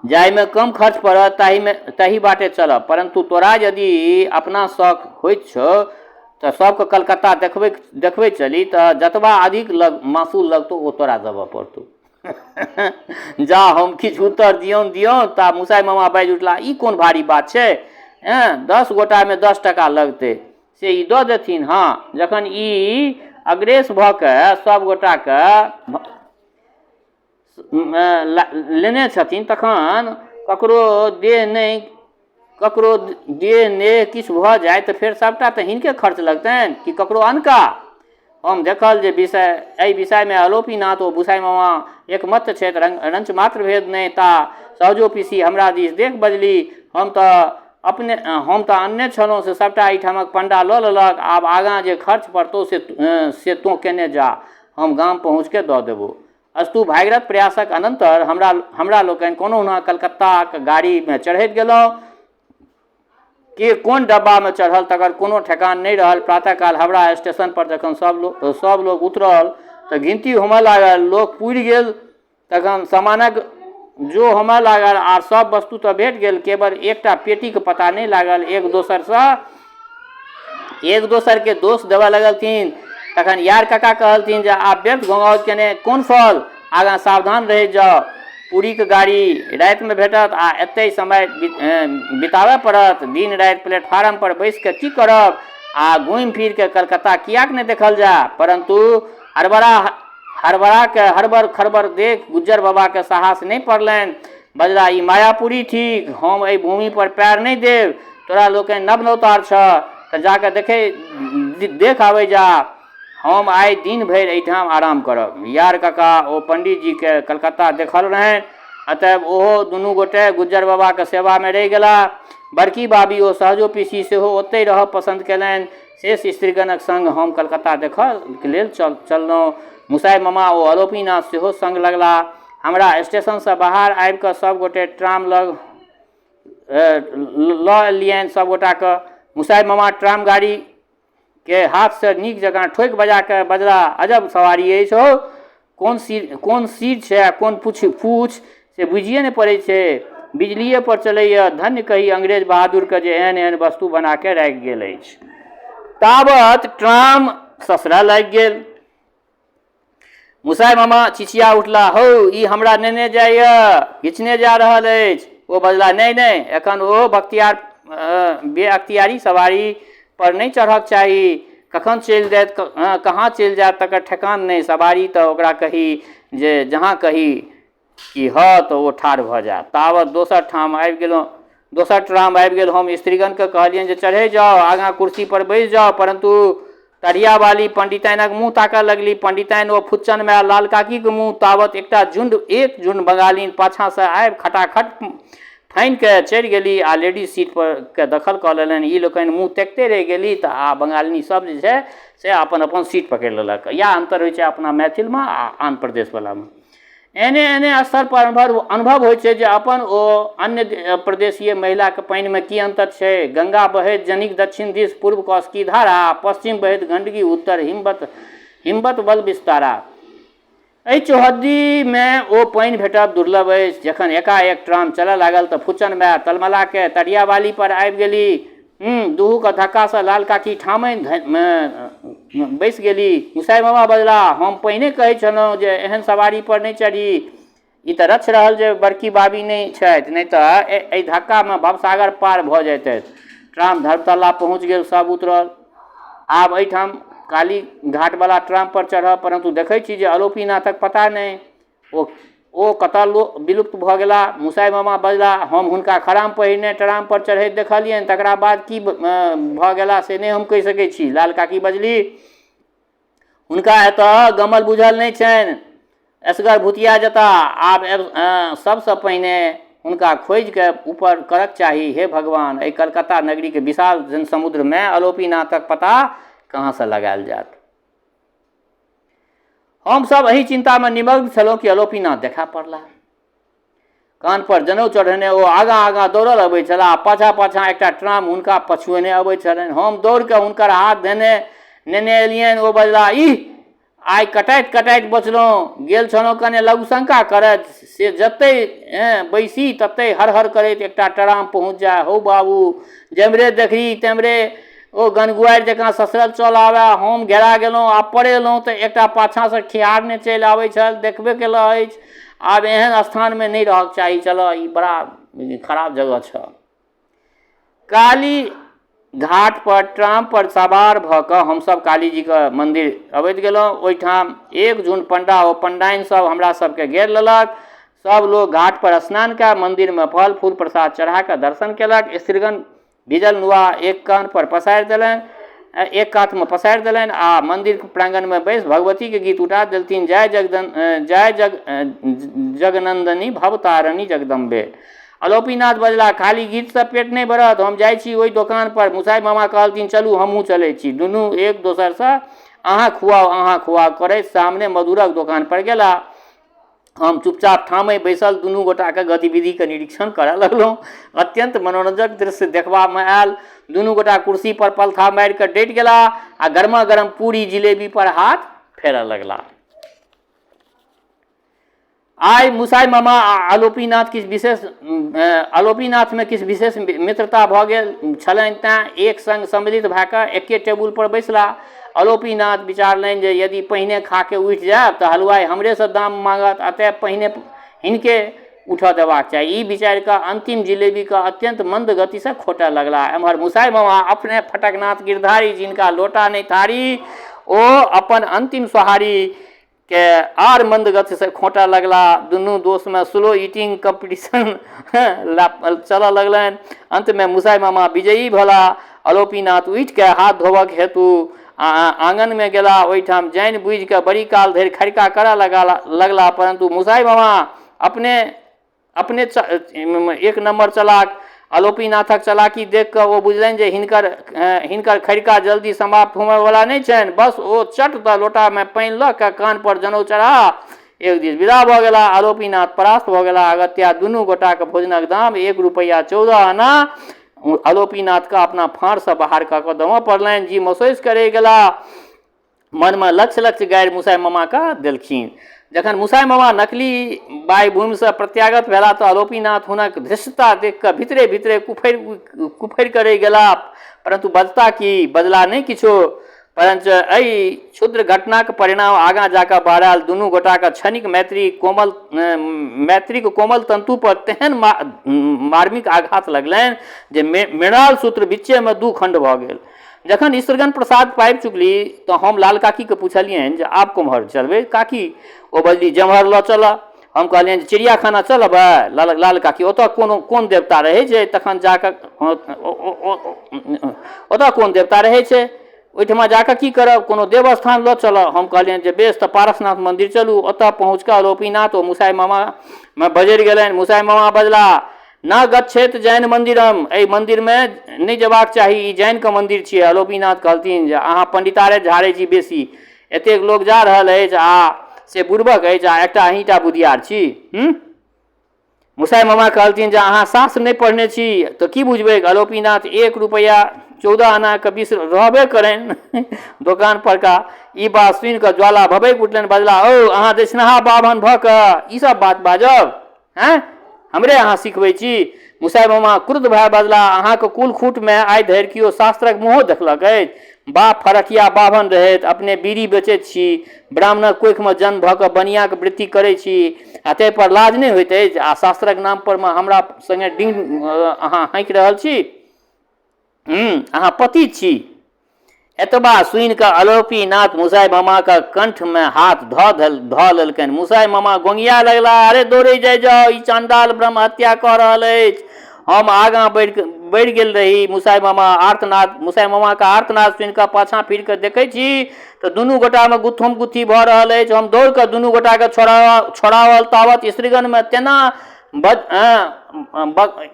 जाहिमे कम खर्च पड़त ताहिमे ताहि बाटे चलब, परन्तु तोरा यदि अपना शौक होइत छौ तऽ सबके कलकत्ता देखबै देखबै चली तऽ जतबा अधिक लग मासूल लगतौ ओ तोरा देबऽ पड़तौ। जा हम किछु उत्तर दियौन दियौन ता मुसाइ मामा बाजि उठला, ई कोन भारी बात छै, एँ 10 गोटामे 10 टाका लगतै से ई दऽ देथिन। हँ, जखन ई अग्रेस भऽ कऽ सब गोटाके लेने छथिन तखन ककरो देह नहि ककरो देह नेह किछु भऽ जाय तऽ फेर सभटा तऽ हिनके खर्च लगतनि कि ककरो अनका। हम देखल जे विषय एहि विषयमे अलोपीनाथ ओ बुसाइ मामा एकमत छथि, रंच मात्र भेद नहि। ता सहजो पीसी हमरा दिस देख बजली, हम तऽ अपने हम तऽ अनने छलहुँ से सभटा एहिठामक पंडा लऽ लेलक, आब आगाँ जे खर्च पड़तौ से तोँ केने जा, हम गाम पहुँचिके दऽ देबौ। अस्तु, भागीरथ प्रयासक अनन्तर हमरा हमरा लोकनि कोनहुना कलकत्ताक गाड़ीमे चढ़ैत गेलहुँ। के कोन डब्बामे चढ़ल तकर कोनो ठेकान नहि रहल। प्रातःकाल हावड़ा स्टेशन पर जखन सब लोक सब लोक उतरल तऽ गिनती होमय लागल। लोक पुरि गेल। तखन सामानक जो होमय लागल आर सब वस्तु तऽ भेट गेल, केवल एकटा पेटीके पता नहि लागल। एक दोसरसँ एक दोसरके दोष देबऽ लगलथिन। तखन यार काका कहलथिन जे आब व्यर्थ घोंघाउज केने कोन फल, आगाँ सावधान रहै जाउ। पुरीके गाड़ी रातिमे भेटत आ एतहि समय बिताबय पड़त। दिन राति प्लेटफार्म पर बैसि कऽ की करब आ घुमि फिर कऽ कलकत्ता किएक नहि देखल जाय। परन्तु हड़बड़ा हड़बड़ाके हड़बड़ खड़बड़ देख गुज्जर बाबाके साहस नहि पड़लनि। बजला, ई मायापुरी थिक, हम एहि भूमि पर पैर नहि देब। तोरा लोकनि नव नौतार छह तऽ जाकऽ देखै देख आबै जा। हम आइ दिन भरि एहिठाम आराम करब। यार काका ओ पंडीजीके कलकत्ता देखल रहनि, अतएव ओहो दुनू गोटे गुज्जर बाबाक सेवामे रहि गेलाह। बड़की बाबी ओ सहजो पीसी सेहो ओतहि रहब पसन्द कयलनि। शेष स्त्रीगणक संग हम कलकत्ता देखऽके लेल चललहुँ। मुसाइ मामा ओ अलोपीनाथ सेहो संग लगलाह। हमरा स्टेशनसँ बाहर आबि कऽ सभ गोटे ट्राम लग लऽ एलियनि सभ गोटाके। मुसाइ मामा ट्राम गाड़ीके हाथसँ नीक जकाँ ठोकि बजा कऽ बजलाह, अजब सवारी अछि हौ, कोन सीर कोन सीर छै आ कोन पूछ पूछ से बुझिए नहि पड़ै छै, बिजलिए पर चलैए। धन्य कही अंग्रेज बहादुरके जे एहन एहन वस्तु बना कऽ राखि गेल अछि। तावत ट्राम ससरऽ लागि गेल। मुसाइ मामा चिचिया उठला, हौ, ई हमरा नेने जाइए, घिचने जा रहल अछि। ओ बजला, नहि नहि, एखन ओ बख्तियार बेअख्तियारी सवारी पर नहि चढ़क चाही। कखन चलि जायत, कहाँ चलि जायत तकर ठेकान नहि। सवारी तऽ ओकरा कही जे जहाँ कही कि हऽ तऽ ओ ठाढ़ भऽ जायत। तावत दोसर ठाम आबि गेलहुँ, दोसर ट्राम आबि गेल। हम स्त्रीगणकेँ कहलियनि जे चढ़ै जाउ, आगाँ कुर्सीपर बैसि जाउ। परन्तु तरियावाली पंडिताइनक मुँह ताकऽ लगली। पंडिताइन ओ फुच्चन माय लाल काकीक मुँह। तावत एकटा झुण्ड एक झुण्ड बंगालीन पाछाँसँ आबि खटाखट फानि कऽ चढ़ि गेली आ लेडीज सीट पर के दखल कऽ लेलनि। ई लोकनि मुँह तकिते रहि गेली तऽ आ बंगालिनी सब जे छै से अपन अपन सीट पकड़ि लेलक। इएह अन्तर होइ छै अपना मैथिलमे आ आन प्रदेशवलामे। एहने एहने स्तर पर अनुभव अनुभव होइ छै जे अपन ओ अन्य प्रदेशीय महिलाके पानिमे की अन्तर छै। गंगा बहैत जनिक दक्षिण दिस पूर्व कौशिकी धारा, पश्चिम बहैत गंडकी उत्तर हिमवत हिमवत बल विस्तारा। एहि चौहद्दीमे ओ पानि भेटब दुर्लभ अछि। जखन एकाएक ट्राम चलऽ लागल तऽ फुच्चन माय तलमलाके तरियावाली पर आबि गेली। दुहूके धक्कासँ लाल काकी ठामहि बैसि गेली। मुसाइ मामा बजलाह, हम पहिने कहै छलहुँ जे एहन सवारीपर नहि चढ़ी। ई तऽ रक्ष रहल जे बड़की बाबी नहि छथि, नहि तऽ एहि धक्कामे भवसागर पार भऽ जैतथि। ट्राम धर्मतला पहुँच गेल, सब उतरल। आब एहिठाम काली घाटवला ट्रामपर चढ़ब, परन्तु देखै छी जे अलोपीनाथक पता नहि। ओ ओ कतऽ लो विलुप्त भऽ गेला। मुसाइ मामा बजला, हम हुनका खराम पहिरने ट्रामपर चढ़ैत देखलियनि, तकरा बाद की भऽ गेला से नहि हम कहि सकै छी। लाल काकी बजली, हुनका एतऽ गमल बुझल नहि छनि, एसगर भुतिया जेता। आब सबसँ पहिने हुनका खोजिके ऊपर करक चाही। हे भगवान, एहि कलकत्ता नगरीके विशाल जनसमुद्रमे अलोपीनाथक पता कहाँसँ लगायल जायत? हमसभ एहि चिन्तामे निमग्न छलहुँ कि अलोपीनाथ देखा पड़ला। कानपर जनउ चढ़ेने ओ आगाँ आगाँ दौड़ल अबै छलाह आ पाछाँ पाछाँ एकटा ट्राम हुनका पछुएने अबै छलनि। हम दौड़ि कऽ हुनकर हाथ धेने नेने एलियनि। ओ बजलाह, ईह! आइ कटाइत कटाइत बचलहुँ। गेल छलहुँ कने लघुशंका करय, से जतहि बैसी ततहि हर-हर करैत एकटा ट्राम पहुँच जाय। हौ बाबू! जेम्हरे देखी तेम्हरे ओ गनगुआरि जकाँ ससरल चल आबए। हम घेरा गेलहुँ आ पड़ेलहुँ तँ एकटा पाछाँसँ खिहारने चलि आबैत छल। देखबे केलह अछि। आब एहन स्थानमे नहि रहक चाही। चलह, ई बड़ा खराब जगह छह। काली घाटपर ट्रामपर सवार भऽ कऽ हमसभ कालीजीके मन्दिर अबैत गेलहुँ। ओहिठाम एक झुण्ड पण्डा ओ पण्डाइन सभ हमरा सभकेँ घेर लेलक। सभ लोक घाटपर स्नान कए मन्दिरमे फल फूल प्रसाद चढ़ा कऽ दर्शन केलक। स्त्रीगण भीजल नुआ एक कान्हपर पसारि देलनि, एक कातमे पसारि देलनि आ मन्दिरके प्राङ्गणमे बैसि भगवतीके गीत उठा देलथिन, जय जगदन जय जग जगनन्दनी भवतारिणी जगदम्बे। अलोपीनाथ बजलाह, खाली गीतसँ पेट नहि भरत, हम जाइ छी ओहि दोकानपर। मुसाइ मामा कहलथिन, चलू हमहूँ चलै छी। दुनू एक दोसरसँ अहाँ खुआउ, अहाँ खुआउ करैत सामने मधुरक दोकानपर गेलाह। हम चुपचाप ठामहि बैसल दुनू गोटाके गतिविधिके निरीक्षण करऽ लगलहुँ। अत्यन्त मनोरञ्जक दृश्य देखबामे आयल। दुनू गोटा कुर्सीपर पलथा मारि कऽ डटि गेलाह आ गरमा गरम पूरी जिलेबीपर हाथ फेरऽ लगलाह। आइ मुसाइ मामा आ अलोपीनाथ किछु विशेष अलोपीनाथमे किछु विशेष मित्रता भऽ गेल छलनि तैँ एक सङ्ग सम्मिलित भए कऽ एके टेबुलपर बैसलाह। अलोपीनाथ विचारलनि जे यदि पहिने खा कऽ उठि जायब तऽ हलुआइ हमरेसँ दाम माँगत, अतएव पहिने हिनके उठऽ देबाक चाही। ई विचारि कऽ अन्तिम जिलेबीकेँ अत्यन्त मन्द गतिसँ खोँटऽ लगलाह। एम्हर मुसाइ मामा अपने फटकनाथ गिरधारी, जिनका लोटा नहि थारी, ओ अपन अन्तिम सोहारी के आर मन्द गतिसँ खोँटऽ लगलाह। दुनू दोस्तमे स्लो ईटिंग कम्पीटिशन चलऽ लगलनि। अन्तमे मुसाइ मामा विजयी भेलाह। अलोपीनाथ उठि कऽ हाथ धोबक हेतु आङनमे गेलाह। ओहिठाम जानि बूझि कऽ बड़ी काल धरि खड़िका करऽ लगलाह, परन्तु मुसाइ मामा अपने अपने एक नम्बर चलाक। अलोपीनाथक चलाकी देखि कऽ ओ बुझलनि जे हिनकर हिनकर खड़िका जल्दी समाप्त होमयवला नहि छनि। बस ओ चट दऽ लोटामे पानि लऽ कऽ कानपर जनउ चढ़ा एक दिस विदा भऽ गेलाह। अलोपीनाथ परास्त भऽ गेलाह। अगत्या दुनू गोटाक भोजनक दाम 1 रुपैआ 14 आना अलोपीनाथकेँ अपना फाँड़सँ बाहर कऽ कऽ देमऽ पड़लनि। जी मसोसि कऽ रहि गेलाह। मनमे लक्ष लक्ष गारि मुसाइ मामाकेँ देलखिन। जखन मुसाइ मामा नकली बाह्य भूमिसँ प्रत्यागत भेलाह तऽ अलोपीनाथ हुनक धृष्टता देखि कऽ भीतरे भीतरे कुफरि कुफरि कऽ रहि गेलाह, परन्तु बजता की, बजला नहि किछो। परञ्च एहि क्षुद्र घटनाक परिणाम आगाँ जा कऽ बहरायल। दुनू गोटाक क्षणिक मैत्री कोमल मैत्रीक कोमल तन्तुपर तेहन मार्मिक आघात लगलनि जे मृणाल सूत्र बिच्चेमे दू खण्ड भऽ गेल। जखन स्त्रीगण प्रसाद पाबि चुकली तऽ हम लाल काकीके पुछलियनि जे आब कोम्हर चलबै काकी? ओ बजली जेम्हर लऽ चलऽ। हम कहलियनि जे चिड़ियाखाना चलबै लाल लाल काकी? ओतऽ कोनो कोन देवता रहै छै? तखन जाकऽ ओतऽ कोन देवता रहै छै? ओहिठमा जाकऽ की करब? कोनो देवस्थान लऽ चलऽ। हम कहलियनि जे बेस तऽ पारसनाथ मन्दिर चलू। ओतऽ पहुँच कऽ अलोपीनाथ ओ मुसाइ मामामे बजरि गेलनि। मुसाइ मामा बजला, न गच्छेत जैन मन्दिरम, एहि मन्दिरमे नहि जेबाक चाही, ई जैनके मन्दिर छियै। अलोपीनाथ कहलथिन जे अहाँ पण्डितारे झाड़ै छी बेसी, एतेक लोक जा रहल अछि आ से बुड़बक अछि आ एकटा अहीँटा बुधियार छी। हूँ मुसाइ मामा कहलथिन जे अहाँ शास्त्र नहि पढ़ने छी तऽ की बुझबै। अलोपीनाथ 1 रुपैआ 14 आनाके विष रहबे करनि दोकान परका। ई बात सुनि कऽ ज्वाला भभकि उठलनि। बजला, औ अहाँ दक्षिणाहा बाभन भऽ कऽ ई सब बात बाजब? आँय, हमरे अहाँ सिखबै छी? मुसाइ मामा क्रुद्ध भए बजलाह, अहाँक कुल-खूटमे आइ धरि केओ शास्त्रक मुँहो देखलक अछि? बाप फरकिया बाभन रहथि, अपने बीड़ी बेचैत छी, ब्राह्मणक कोखिमे जन्म भऽ कऽ बनियाक वृत्ति करै छी आ ताहिपर लाज नहि होइत अछि आ शास्त्रक नामपर मे हमरा सङ्गे डिंग अहाँ हाँकि रहल छी? अहाँ पतित छी। एतबा सुनि कऽ अलोपीनाथ मुसाइ मामाक कंठमे हाथ धऽ धऽ लेलकनि। मुसाइ मामा गोंगिया लगलाह, अरे दौड़ै जाइ जाउ, ई चाण्डाल ब्रह्म हत्या कऽ रहल अछि। हम आगाँ बढ़ि बढ़ि गेल रही। मुसाइ मामा आर्तनाद मुसाइ मामाक आर्तनाद सुनि कऽ पाछाँ फिरि कऽ देखै छी तऽ दुनू गोटामे गुत्थम गुत्थी भऽ रहल अछि। हम दौड़ कऽ दुनू गोटाके छोड़ाओल, तावत स्त्रीगणमे तेना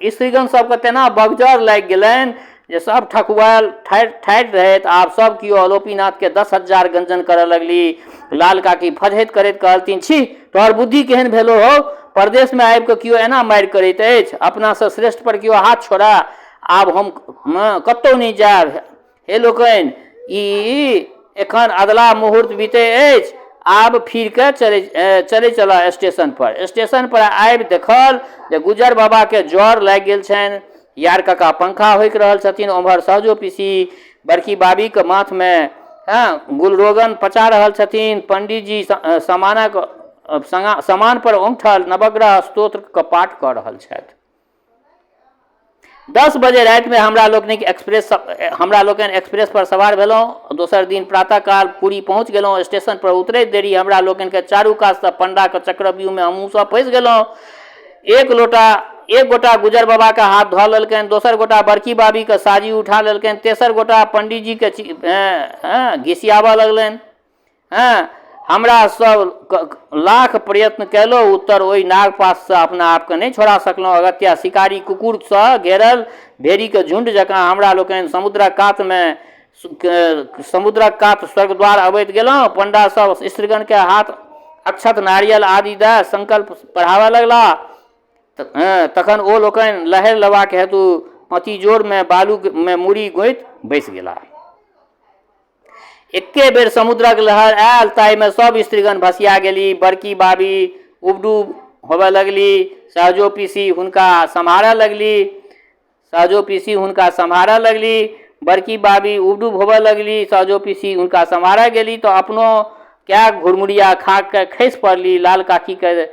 स्त्रीगण सबके तेना बगजर लागि गेलनि जे सब ठकुआयल ठाढ़ि ठाढ़ि रहथि। आब सब केओ अलोपीनाथके 10,000 गञ्जन करऽ लगली। लाल काकी फजहैत करैत कहलथिन, छी तोहर बुद्धि केहन भेलो हौ? परदेशमे आबि कऽ केओ एना मारि करैत अछि? अपनासँ श्रेष्ठ पर केओ हाथ छोड़ा? आब हम कतहु नहि जायब। हे लोकनि, ई एखन अधलाह मुहूर्त बीतै अछि। आब फिर कऽ चलै चलै चलह स्टेशन पर। स्टेशन पर आबि देखल जे गुज्जर बाबाके ज्वर लागि गेल छनि। यार काका पंखा होकि रहल छथिन। ओम्हर सहजो पीसी बड़की बाबीके माथमे हँ गुलरोगन पचा रहल छथिन। पंडीजी समानक समान पर ओंगठल नवग्रह स्तोत्रके पाठ कऽ रहल छथि। 10 बजे रातिमे हमरा लोकनिक एक्सप्रेस हमरा लोकनि एक्सप्रेस पर सवार भेलहुँ। दोसर दिन प्रातःकाल पुरी पहुँच गेलहुँ। स्टेशन पर उतरैत देरी हमरा लोकनिके चारू कातसँ पंडाके चक्रव्यूहमे हमहूँ सब फँसि गेलहुँ। एक लोटा एक गोटा गुजर बाबाके हाथ धऽ लेलकनि, दोसर गोटा बड़की बाबीके साजी उठा लेलकनि, तेसर गोटा पंडीजीके घिसियाबऽ लगलनि। हँ, हमरा सब लाख प्रयत्न कयलहुँ उत्तर ओहि नागपाशसँ अपना आपके नहि छोड़ा सकलहुँ। अगत्या शिकारी कुकुरसँ घेरल भेड़ीके झुण्ड जकाँ हमरा लोकनि समुद्रक कातमे समुद्रक कात स्वर्गद्वार अबैत गेलहुँ। पंडा सब स्त्रीगणके हाथ अक्षत नारियल आदि दए संकल्प पढ़ाबऽ लगलाह। तखन ओ लोकनि लहरि लेबाक हेतु पतिजोरमे बालुमे मूड़ी गोंति बैसि गेलाह। एक्के बेर समुद्रक लहर आयल, ताहिमे सब स्त्रीगण भसिया गेली। बड़की बाबी उबडुब होबय लगली। सहजो पीसी हुनका सम्हारऽ लगली। सहजो पीसी हुनका सम्हारऽ लगली। बड़की बाबी उबडुब होबय लगली। सहजो पीसी हुनका सम्हारऽ गेली तऽ अपनो कए घुरमुरिया खा कऽ खसि पड़ली। लाल काकीके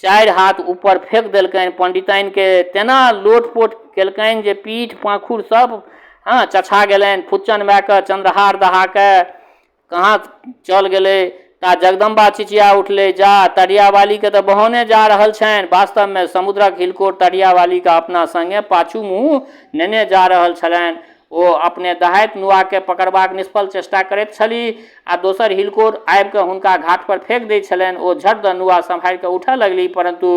चारि हाथ ऊपर फेक देलकनि। पंडिताइनके तेना लोटपोट केलकनि जे पीठ पाँखुर सब हँ चछा गेलनि। फुच्चन मायके चन्द्रहार दहा कऽ कहाँ चल गेलै ता जगदम्बा चिचिया उठलै, जा, तरियावालीके तऽ बहौने जा रहल छनि। वास्तवमे समुद्रक हिलकोर तरियावालीके अपना सङ्गे पाछू मुँह नेने जा रहल छलनि। ओ अपने दहाइत नुआकेँ पकड़बाक निष्फल चेष्टा करैत छलीह आ दोसर हिलकोर आबि कऽ हुनका घाटपर फेक दैत छलनि। ओ झट दऽ नुआ सम्हारि कऽ उठऽ लगलीह, परन्तु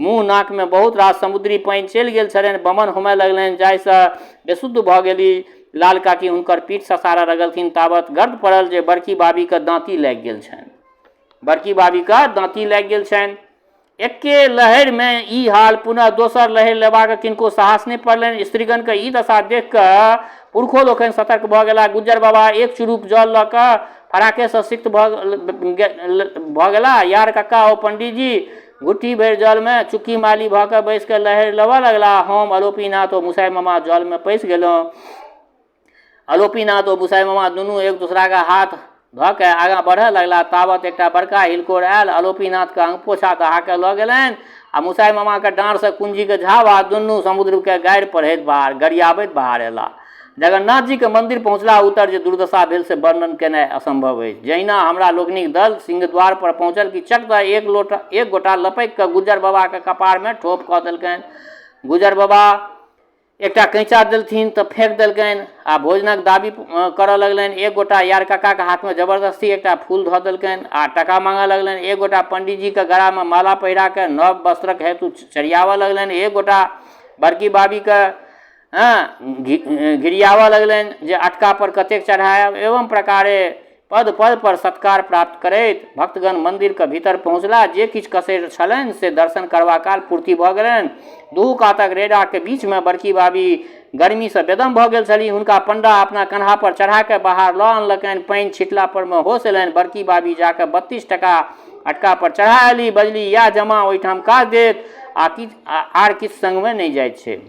मुँह-नाकमे बहुत रास समुद्री पानि चलि गेल छलनि। बमन होमय लगलनि जाहिसँ बेसुध भऽ गेलीह। लाल काकी हुनकर पीठ ससारऽ लगलथिन। तावत गर्द पड़ल जे बड़की बाबीकेँ दाँती लागि गेल छनि। बड़की बाबीकेँ दाँती लागि गेल छनि। एक्के लहरिमे ई हाल, पुनः दोसर लहरि लेबाक किनको साहस नहि पड़लनि। स्त्रीगणके ई दशा देखि कऽ पुरुखो लोकनि सतर्क भऽ गेलाह। गुज्जर बाबा एक चुरुक जल लऽ कऽ फराकेसँ सिक्त भऽ गेलाह। यार कक्का ओ पंडीजी घुट्ठी भरि जलमे चुक्की माली भऽ कऽ बैसि कऽ लहरि लेबऽ लगलाह। हम, अलोपीनाथ ओ मुसाइ मामा जलमे पैसि गेलहुँ। अलोपीनाथ ओ मुसाइ मामा दुनू एक दोसराके हाथ धऽ कऽ आगाँ बढ़ऽ लगलाह। तावत एकटा बड़का हिलकोर आयल। अलोपीनाथके अङ्गपोछा दहा कऽ लऽ गेलनि आ मुसाइ मामाके डाँड़सँ कुञ्जीके झाबा दुनू समुद्रके गारि पढ़ैत बाहर गरियाबैत बाहर अयलाह। जगन्नाथजीके मन्दिर पहुँचला उत्तर जे दुर्दशा भेल से वर्णन केनाइ असम्भव अछि। जहिना हमरा लोकनिक दल सिंहद्वार पर पहुँचल कि चक दऽ एक लोटा एक गोटा लपकि कऽ गुज्जर बाबाके कपारमे ठोप कऽ देलकनि। गुज्जर बाबा एकटा कैँचा देलथिन तऽ फेक देलकनि आ भोजनक दाबी करऽ लगलनि। एक गोटा यार काकाके हाथमे जबरदस्ती एकटा फूल धऽ देलकनि आ टाका माँगऽ लगलनि। एक गोटा पंडीजीके गरामे माला पहिरा कऽ नव वस्त्रक हेतु चरियाबऽ लगलनि। एक गोटा बड़की बाबीके हँ घिरियाबऽ लगलनि जे अटकापर कतेक चढ़ायब। एवं प्रकारे पद पद पर सत्कार प्राप्त करैत भक्तगण मन्दिरके भीतर पहुँचलाह। जे किछु कसरि छलनि से दर्शन करबा काल पूर्ति भऽ गेलनि। दुहू कातक रेड़ाके बीचमे बड़की बाबी गर्मीसँ बेदम भऽ गेल छलीह। हुनका पंडा अपना कन्हा पर चढ़ा कऽ बाहर लऽ अनलकनि। पानि छिटला परमे होश एलनि। बड़की बाबी जा कऽ 32 टाका अटका पर चढ़ा अयली। बजली, इएह जमा ओहिठाम काज देत आ किछु आर किछु संगमे नहि जाइत छै।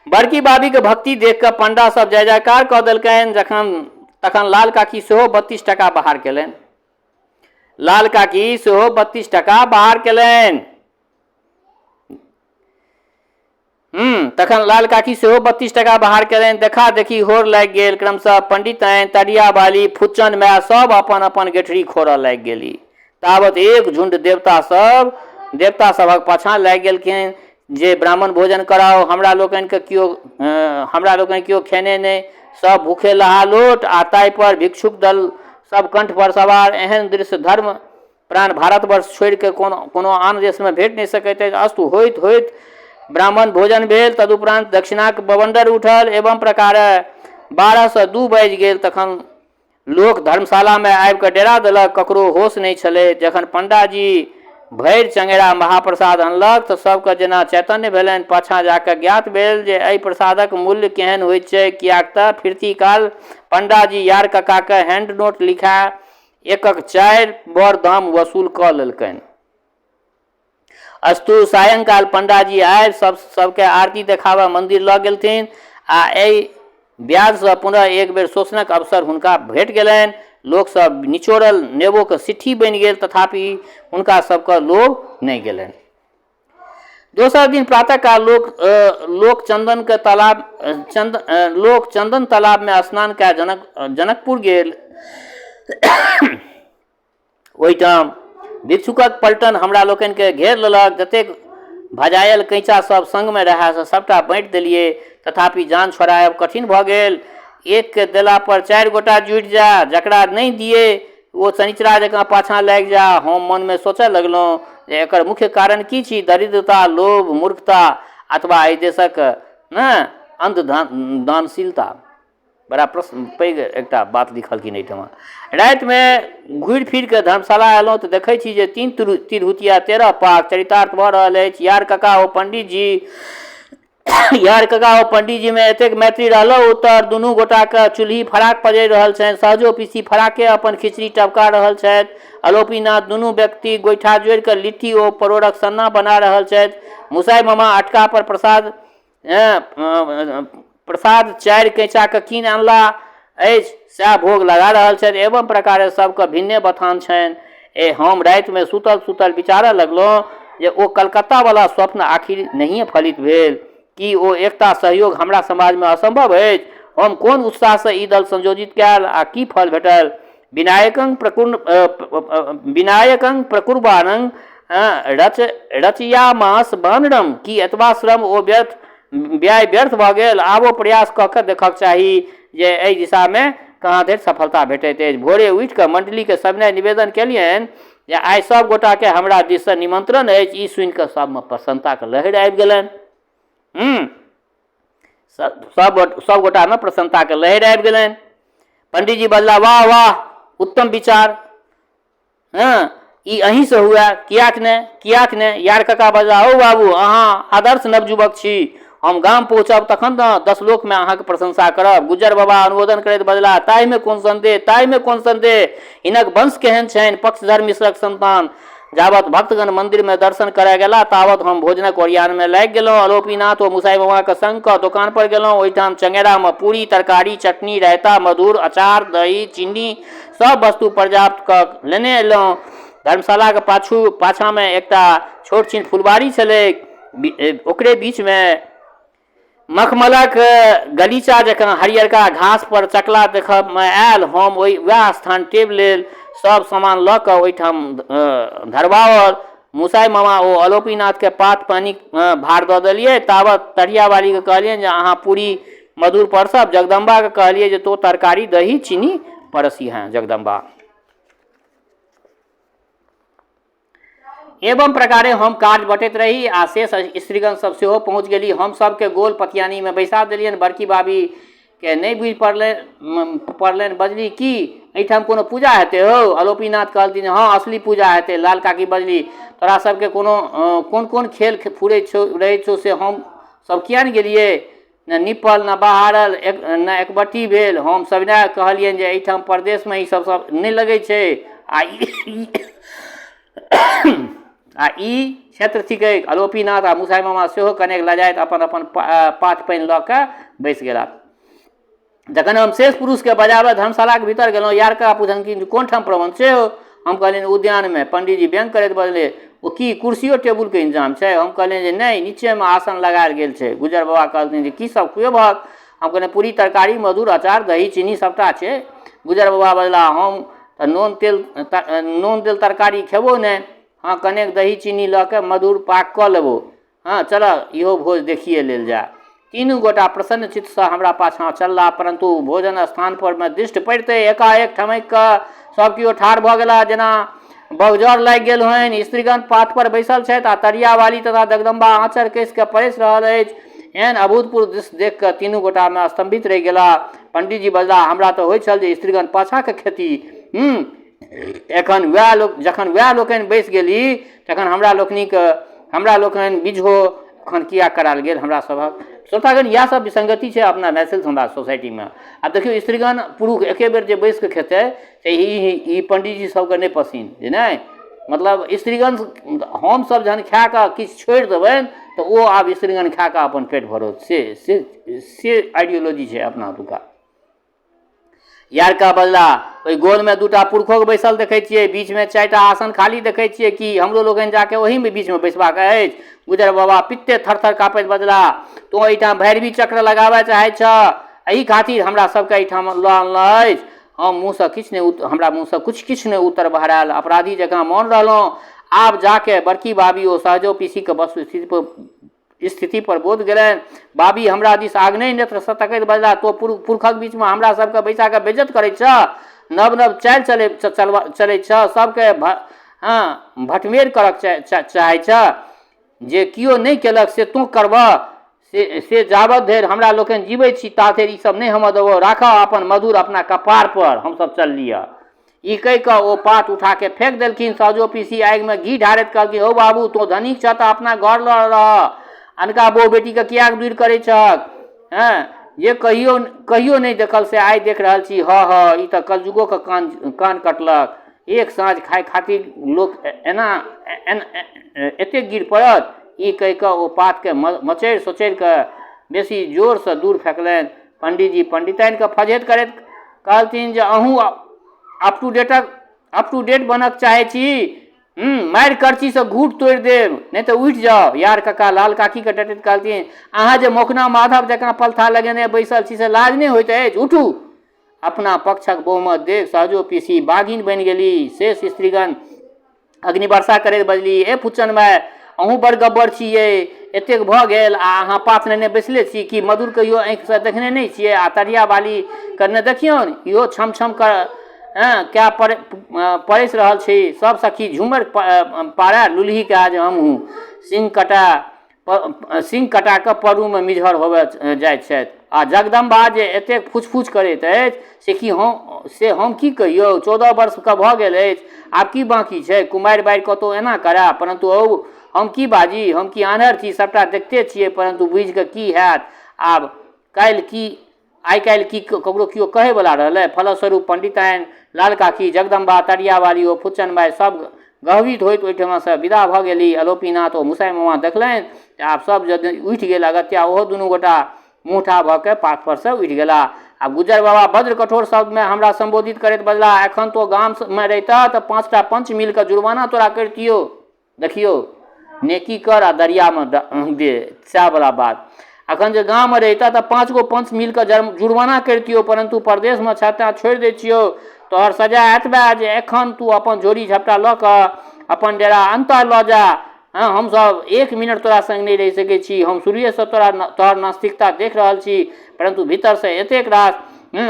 बड़की बाबीके भक्ति देख कऽ पंडा सब जय जयकार कऽ देलकनि। जखन तखन लाल काकी सेहो 32 टाका बाहर केलनि। लाल काकी सेहो 32 टाका बाहर केलनि। तखन लाल काकी सेहो 32 टाका बाहर केलनि। देखा देखी होर लागि गेल। क्रमशः पंडिताइन, तरिया बाली, फुच्चन माय सब अपन अपन गेठरी खोरऽ लागि गेली। तावत एक झुण्ड देवता सब देवता सभक पाछाँ लागि गेलखिन जे ब्राह्मण भोजन कराउ, हमरा लोकनिके केओ हमरा लोकनि केओ खेने नहि, सब भूखे लहालोट आ ताहिपर भिक्षुक दल सब कंठ पर सवार। एहन दृश्य धर्म प्राण भारतवर्ष छोड़िके कोनो कोनो आन देशमे भेट नहि सकैत अछि। अस्तु, होइत होइत ब्राह्मण भोजन भेल। तदुपरांत दक्षिणाक बवंडर उठल। एवं प्रकारे 12 सँ 2 बाजि गेल। तखन लोक धर्मशालामे आबि कऽ डेरा देलक। ककरो होश नहि छलै। जखन पंडाजी भरि चङ्गेरा महाप्रसाद अनलक तऽ सभके जेना चैतन्य भेलनि। पाछाँ जा कऽ ज्ञात भेल जे एहि प्रसादक मूल्य केहन होइत छैक, किएक तऽ फिरती काल पण्डाजी यार ककाकेँ हैण्ड नोट लिखा एकक चारि बड़ दाम वसूल कऽ लेलकनि। अस्तु, सायंकाल पण्डाजी आबि सभ सभकेँ आरती देखाबऽ मन्दिर लऽ गेलथिन आ एहि ब्याजसँ पुनः एक बेर शोषणक अवसर हुनका भेट गेलनि। लोकसभ निचोड़ल नेबोक सिट्ठी बनि गेल तथापि हुनका सभके लोभ नहि गेलनि। दोसर दिन प्रातःकाल लोक लोक चन्दनके तालाब चन्द लोक चन्दन तालाबमे स्नान कए जनकपुर गेल। ओहिठाम भिक्षुकक पलटन हमरा लोकनिकेँ घेर लेलक। जतेक भजायल कैँचा सभ संगमे रहए से सभटा बाँटि देलियै। तथापि जान छोड़ायब कठिन भऽ गेल। एककेँ देला पर चारि गोटा जुटि जाय। जकरा नहि दियै ओ शनिचरा जकाँ पाछाँ लागि जाय। हम मनमे सोचय लगलहुँ जे एकर मुख्य कारण की छी? दरिद्रता, लोभ, मूर्खता अथवा एहि देशक ने अन्ध दानशीलता। बड़ा प्रश्न पैघ एकटा बात लिखलखिन एहिठमा। रातिमे घुरि फिर कऽ धर्मशाला अयलहुँ तऽ देखै छी जे तीन तिरहुतिया 13 पाक चरितार्थ भऽ रहल अछि। यार कका ओ पंडीजी, यार कका ओ पंडीजीमे एतेक मैत्री रहलहुँ उत्तर दुनू गोटाके चूल्ही फराक पजरि रहल छनि। सहजो पीसी फराके अपन खिचड़ी टपका रहल छथि। अलोपीनाथ दुनू व्यक्ति गोइठा जोड़ि कऽ लिट्टी ओ परोड़क सन्ना बना रहल छथि। मुसाइ मामा अटका पर प्रसाद प्रसाद चारि कैँचाके कीन अनला अछि, सएह भोग लगा रहल छथि। एवं प्रकारे सभके भिन्ने बथान छनि। ए हम रातिमे सुतल सुतल विचारऽ लगलहुँ जे ओ कलकत्तावला स्वप्न आखिर नहिए फलित भेल। की ओ एकता सहयोग हमरा समाजमे असम्भव अछि? हम कोन उत्साहसँ ई दल संयोजित कयल आ की फल भेटल? विनायकं प्रकुर्ण विनायकं प्रकुर्वाणं रच रचयामास बानरम। की एतबा श्रम ओ व्यर्थ व्यय व्यर्थ भऽ गेल? आबो प्रयास कऽ कऽ देखक चाही जे एहि दिशामे कहाँ धरि सफलता भेटैत अछि। भोरे उठि कऽ मण्डलीके सविनय निवेदन केलियनि जे आइ सभ गोटाके हमरा दिससँ निमन्त्रण अछि। ई सुनि कऽ सभमे प्रसन्नताके लहरि आबि गेलनि। सब सब गोटामे प्रसन्नताके लहरि आबि गेलनि। पंडीजी बजला, वाह वाह, उत्तम विचार, हँ ई अहीँसँ हुए, किएक नहि, किएक नहि। यार कका बजला, हौ बाबू, अहाँ आदर्श नवयुवक छी, हम गाम पहुँचब तखन ने 10 लोकमे अहाँके प्रशंसा करब। गुज्जर बाबा अनुमोदन करैत बजला, ताहिमे कोन सन्देह, ताहिमे कोन सन्देह, हिनक वंश केहन छनि, पक्षधर मिश्रक सन्तान। जाबत भक्तगण मन्दिरमे दर्शन करय गेला ताबत हम भोजनक ओरियानमे लागि गेलहुँ। अलोपीनाथ ओ मुसाइ बाबाके संग कऽ दोकानपर गेलहुँ। ओहिठाम चङेरामे पूरी, तरकारी, चटनी, रायता, मधुर, अचार, दही, चीनी सभ वस्तु पर्याप्त कऽ लेने अयलहुँ। धर्मशालाक पाछाँमे एकटा छोट छिन फुलबाड़ी छलैक। ओकरे बीचमे मखमलक गलीचा जकाँ हरियरका घास पर चकला देखऽमे आयल। हम ओहि वएह स्थान टेब लेल। सब सामान लऽ कऽ ओहिठाम धरबाओल। मुसाइ मामा ओ अलोपीनाथके पात पानिक भार दऽ देलियै। तावत तरियावालीके कहलियनि जे अहाँ पूरी मधुर परसब। जगदम्बाके कहलियै जे तोँ तरकारी दही चीनी परसिहेँ जगदम्बा। एवं प्रकारे हम कार्य बँटैत रही आ शेष स्त्रीगण सब सेहो पहुँच गेली। हम सबके गोल पतियानीमे बैसा देलियनि। बड़की बाबीके नहि बुझि पड़लनि। बजली, की एहिठाम कोनो पूजा हेतै हौ? अलोपीनाथ कहलथिन, हँ असली पूजा हेतै। लाल काकी बजली, तोरा सबके कोनो कोन कोन खेल फुरैत छौ रहै छौ से हम सब किया ने गेलियै? ने निपल ने बहारल, ने एकबट्टी भेल। हम सविनय कहलियनि जे एहिठाम परदेशमे ई सब सब नहि लगै छै आ ई क्षेत्र थिकै। अलोपीनाथ आ मुसाइ मामा सेहो कनेक लजाइत अपन अपन पात पानि लऽ कऽ बैस गेला। जखन हम शेष पुरुषके बजाबऽ धर्मशालाके भीतर गेलहुँ, यार काका पुछलखिन कोन ठाम प्रबन्ध छै हौ? हम कहलियनि उद्यानमे। पंडीजी व्यंग करैत बजले, ओ की कुर्सियो टेबुलके इंतजाम छै? हम कहलियनि जे नहि, नीचेमे आसन लगायल गेल छै। गुजर बाबा कहलथिन जे की सब खुएबहक? हम कहलियनि पूरी, तरकारी, मधुर, अचार, दही, चीनी सबटा छै। गुजर बाबा बजला, हम तऽ नोन तेल तरकारी खेबो नहि, हँ कनेक दही चीनी लऽ कऽ मधुर पाक कऽ लेबो। हँ चलऽ, इहो भोज देखिए लेल जाय। तीनू गोटा प्रसन्न चित्तसँ हमरा पाछाँ चललाह, परन्तु भोजन स्थान पर मे दृष्टि पड़िते एकाएक ठमकि कऽ सभ केओ ठाढ़ भऽ गेलाह जेना बगजर लागि गेल होनि। स्त्रीगण पात पर बैसल छथि आ तरियावाली तथा जगदम्बा आँचर कसि कऽ परसि रहल अछि। एहन अभूतपूर्व दृश्य देखि कऽ तीनू गोटामे स्तम्भित रहि गेलाह। पंडीजी बजलाह, हमरा तऽ होइत छल जे स्त्रीगण पाछाँके खेती। एखन वएह लोक जखन वएह लोकनि बैसि गेली तखन हमरा लोकनिके हमरा लोकनि बिझो एखन किया करायल गेल हमरा सभक। श्रोतागण, इएह सब विसंगति छै अपना मैथिल समाज सोसाइटीमे। आब देखियौ, स्त्रीगण पुरुष एके बेर जे बैसि कऽ खेतै से ई पंडीजी सबके नहि पसिन जे नहि, मतलब स्त्रीगण हमसब जहन खाए कऽ किछु छोड़ि देबनि तऽ ओ आब स्त्रीगण खाए कऽ अपन पेट भरत, से से से आइडियोलॉजी छै अपना ओतुका। यारका बजला, ओहि गोलमे दूटा पुरुखोके बैसल देखै छियै, बीचमे चारिटा आसन खाली देखै छियै, की हमरो लोकनि जाके ओहीमे बीचमे बैसबाक अछि? गुजर बाबा पित्ते थरथर काँपैत बजला, तोँ एहिठाम भैरवी चक्र लगाबय चाहै छह, एहि खातिर हमरा सबके एहिठाम लऽ अनलह अछि? हम मुँहसँ किछु नहि हमरा मुँहसँ किछु किछु नहि उत्तर बहरायल, अपराधी जकाँ मौन रहलहुँ। आब जाके बड़की बाबी ओ सहजो पीसीके वस्तुस्थिति पर स्थिति पर बोध गेलनि। बाबी हमरा दिस आग्नेय नेत्रसँ तकैत बजलाह, तोँ पुरुखक बीचमे हमरा सभकेँ बैसा कऽ बेइज्जत करैत छह? नव-नव चालि चलैत छह? सभकेँ भटमेर करक चाहैत छह? जे कियो नहि केलक से तोँ करबह? से जाबत धरि हमरा लोकनि जीबैत छी ता धरि ई सभ नहि होमऽ देबौ। राखह अपन मधुर अपना कपार पर, हम सभ चललियह। ई कहि कऽ ओ पात उठा कऽ फेक देलखिन। सहजो पीसी आगिमे घी ढारैत कहलखिन, हौ बाबू, तोँ धनिक छह तऽ अपना घर लऽ रहह, अनका बहु बेटीके किएक दूरि करै छहक? हँ, जे कहियो कहियो नहि देखल से आइ देख रहल छी। हऽ हऽ, ई तऽ कलजुगोके कान कान कटलक। एक साँझ खाय खातिर लोक एना एतेक गिर पड़त? ई कहि कऽ ओ पातके मचरि सोचरि कऽ बेसी जोरसँ दूर फेकलनि। पंडीजी पंडिताइनके फझैत करैत कहलथिन जे अहूँ अप टू डेटक अप टू डेट बनक चाहै छी? मारि करचीसँ घूट तोड़ि देब, नहि तऽ उठि जाउ। यार कका लाल काकीके डटैत कहलथिन, अहाँ जे मोकना माधव जकाँ पलथा लगेने बैसल छी से लाज नहि होइत अछि? उठू। अपना पक्षक बहुमत देख सहजो पीसी बाघिन बनि गेली। शेष स्त्रीगण अग्निवर्षा करैत बजली, ए फुच्चन माय, अहूँ बड़ गब्बर छी यै। एतेक भऽ गेल आ अहाँ पात नेने बैसले छी। की मधुर कहियो आँखिसँ देखने नहि छियै? आ तरिया बाली के ने देखियौन, इहो छम छम कर कए परसि रहल छी। सभ सखी झूमरि पाड़ए लुल्हीके आज हमहूँ सिंह कटा सिंह कटा कऽ परूमे मिझर होबय जाइत छथि। आ जगदम्बा जे एतेक फुच-फुच करैत अछि से की हम से हम की कहियौ? 14 वर्षके भऽ गेल अछि, आब की बाँकी छै? कुमारि बारि कतहु एना करए? परन्तु हौ, हम की बाजी? हम की आन्हर छी? सभटा देखिते छियै, परन्तु बूझि कऽ की हैत? आब काल्हि की आइ काल्हि की ककरो केओ कहैवला रहलै? फलस्वरूप पंडिताइन, लाल काकी, जगदम्बा, तरियावाली ओ फुच्चन माय सभ गहवित होइत ओहिठामसँ विदा भऽ गेली। अलोपीनाथ ओ मुसाइ मामा देखलनि जे आब सभ यदि उठि गेल, अगत्या ओहो दुनू गोटा मुँहठा भऽ कऽ पाथपरसँ उठि गेलाह। आब गुज्जर बाबा वज्र कठोर शब्दमे हमरा सम्बोधित करैत बजलाह, एखन तोँ गाममे रहितह तऽ पाँचटा पंच मिलि कऽ जुर्माना तोरा करितियौ। देखियौ, नेकी कर आ दरियामे दे, सएह बला बात। एखन जे गाममे रहितह तऽ 5 गो पंच मिल कऽ जुर्माना करितियौ, परन्तु परदेशमे छह तैँ छोड़ि दै छियौ। तोहर सजा एतबे जे एखन तू अपन झोरी झपटा लऽ कऽ अपन डेरा अन्तः लऽ जा। हँ, हमसभ एक मिनट तोरा सङ्ग नहि रहि सकै छी। हम शुरुएसँ तोहर नास्तिकता देख रहल छी, परन्तु भीतरसँ एतेक रास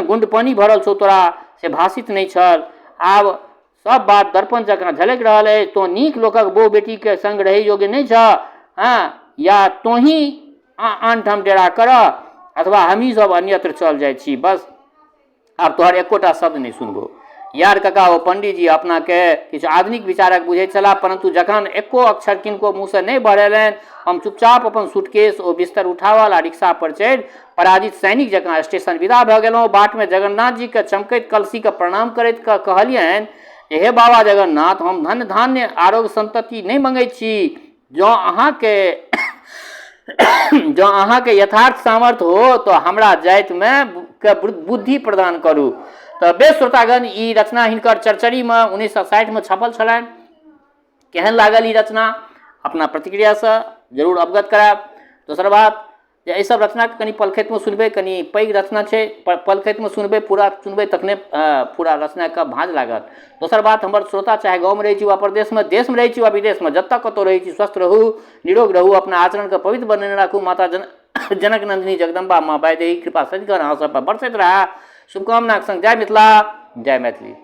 गुण्डपनी भरल छौ तोरा से भासित नहि छल। आब सब बात दर्पण जकाँ झलकि रहल अछि। तोँ नीक लोकक बहु बेटीके संग रहै योग्य नहि छह। हँ, या तोँही आनठाम डेरा करह अथवा हमही सब अन्यत्र चल जाइ छी। बस, आब तोहर एकोटा शब्द नहि सुनबौ। यार कका ओ पंडीजी अपनाके किछु आधुनिक विचारक बुझैत छलाह, परन्तु जखन एको अक्षर किनको मुँहसँ नहि बहरेलनि, हम चुपचाप अपन सूटकेस ओ बिस्तर उठाओल आ रिक्शा पर चढ़ि पराजित सैनिक जकाँ स्टेशन विदा भऽ गेलहुँ। बाटमे जगन्नाथजीके चमकैत कलसीके प्रणाम करैत कहलियनि जे हे बाबा जगन्नाथ, हम धन धान्य आरोग्य संतति नहि मँगैत छी। जँ अहाँके यथार्थ सामर्थ्य हो तऽ हमरा जातिमे के बुद्धि प्रदान करू। तऽ बेस श्रोतागण, ई रचना हिनकर चरचरीमे 1960मे छपल छलनि। केहन लागल ई रचना, अपना प्रतिक्रियासँ जरूर अवगत करायब। दोसर बात जे एहिसभ रचनाके कनि पलखतिमे सुनबै, कनि पैघ रचना छै, पलखतिमे सुनबै, पूरा सुनबै तखने पूरा रचनाके भाँज लागत। दोसर बात, हमर श्रोता चाहे गाँवमे रहै छी वा परदेशमे, देशमे रहै छी वा विदेशमे, जतऽ कतहु रहै छी, स्वस्थ रहू, निरोग रहू, अपना आचरणके पवित्र बनेने राखू। माता जनक नन्दिनी जगदम्बा माँ वैदेही कृपा सदिखन अहाँ सभपर बरसैत रहए, शुभकामनाके सङ्ग जय मिथिला, जय मैथिली।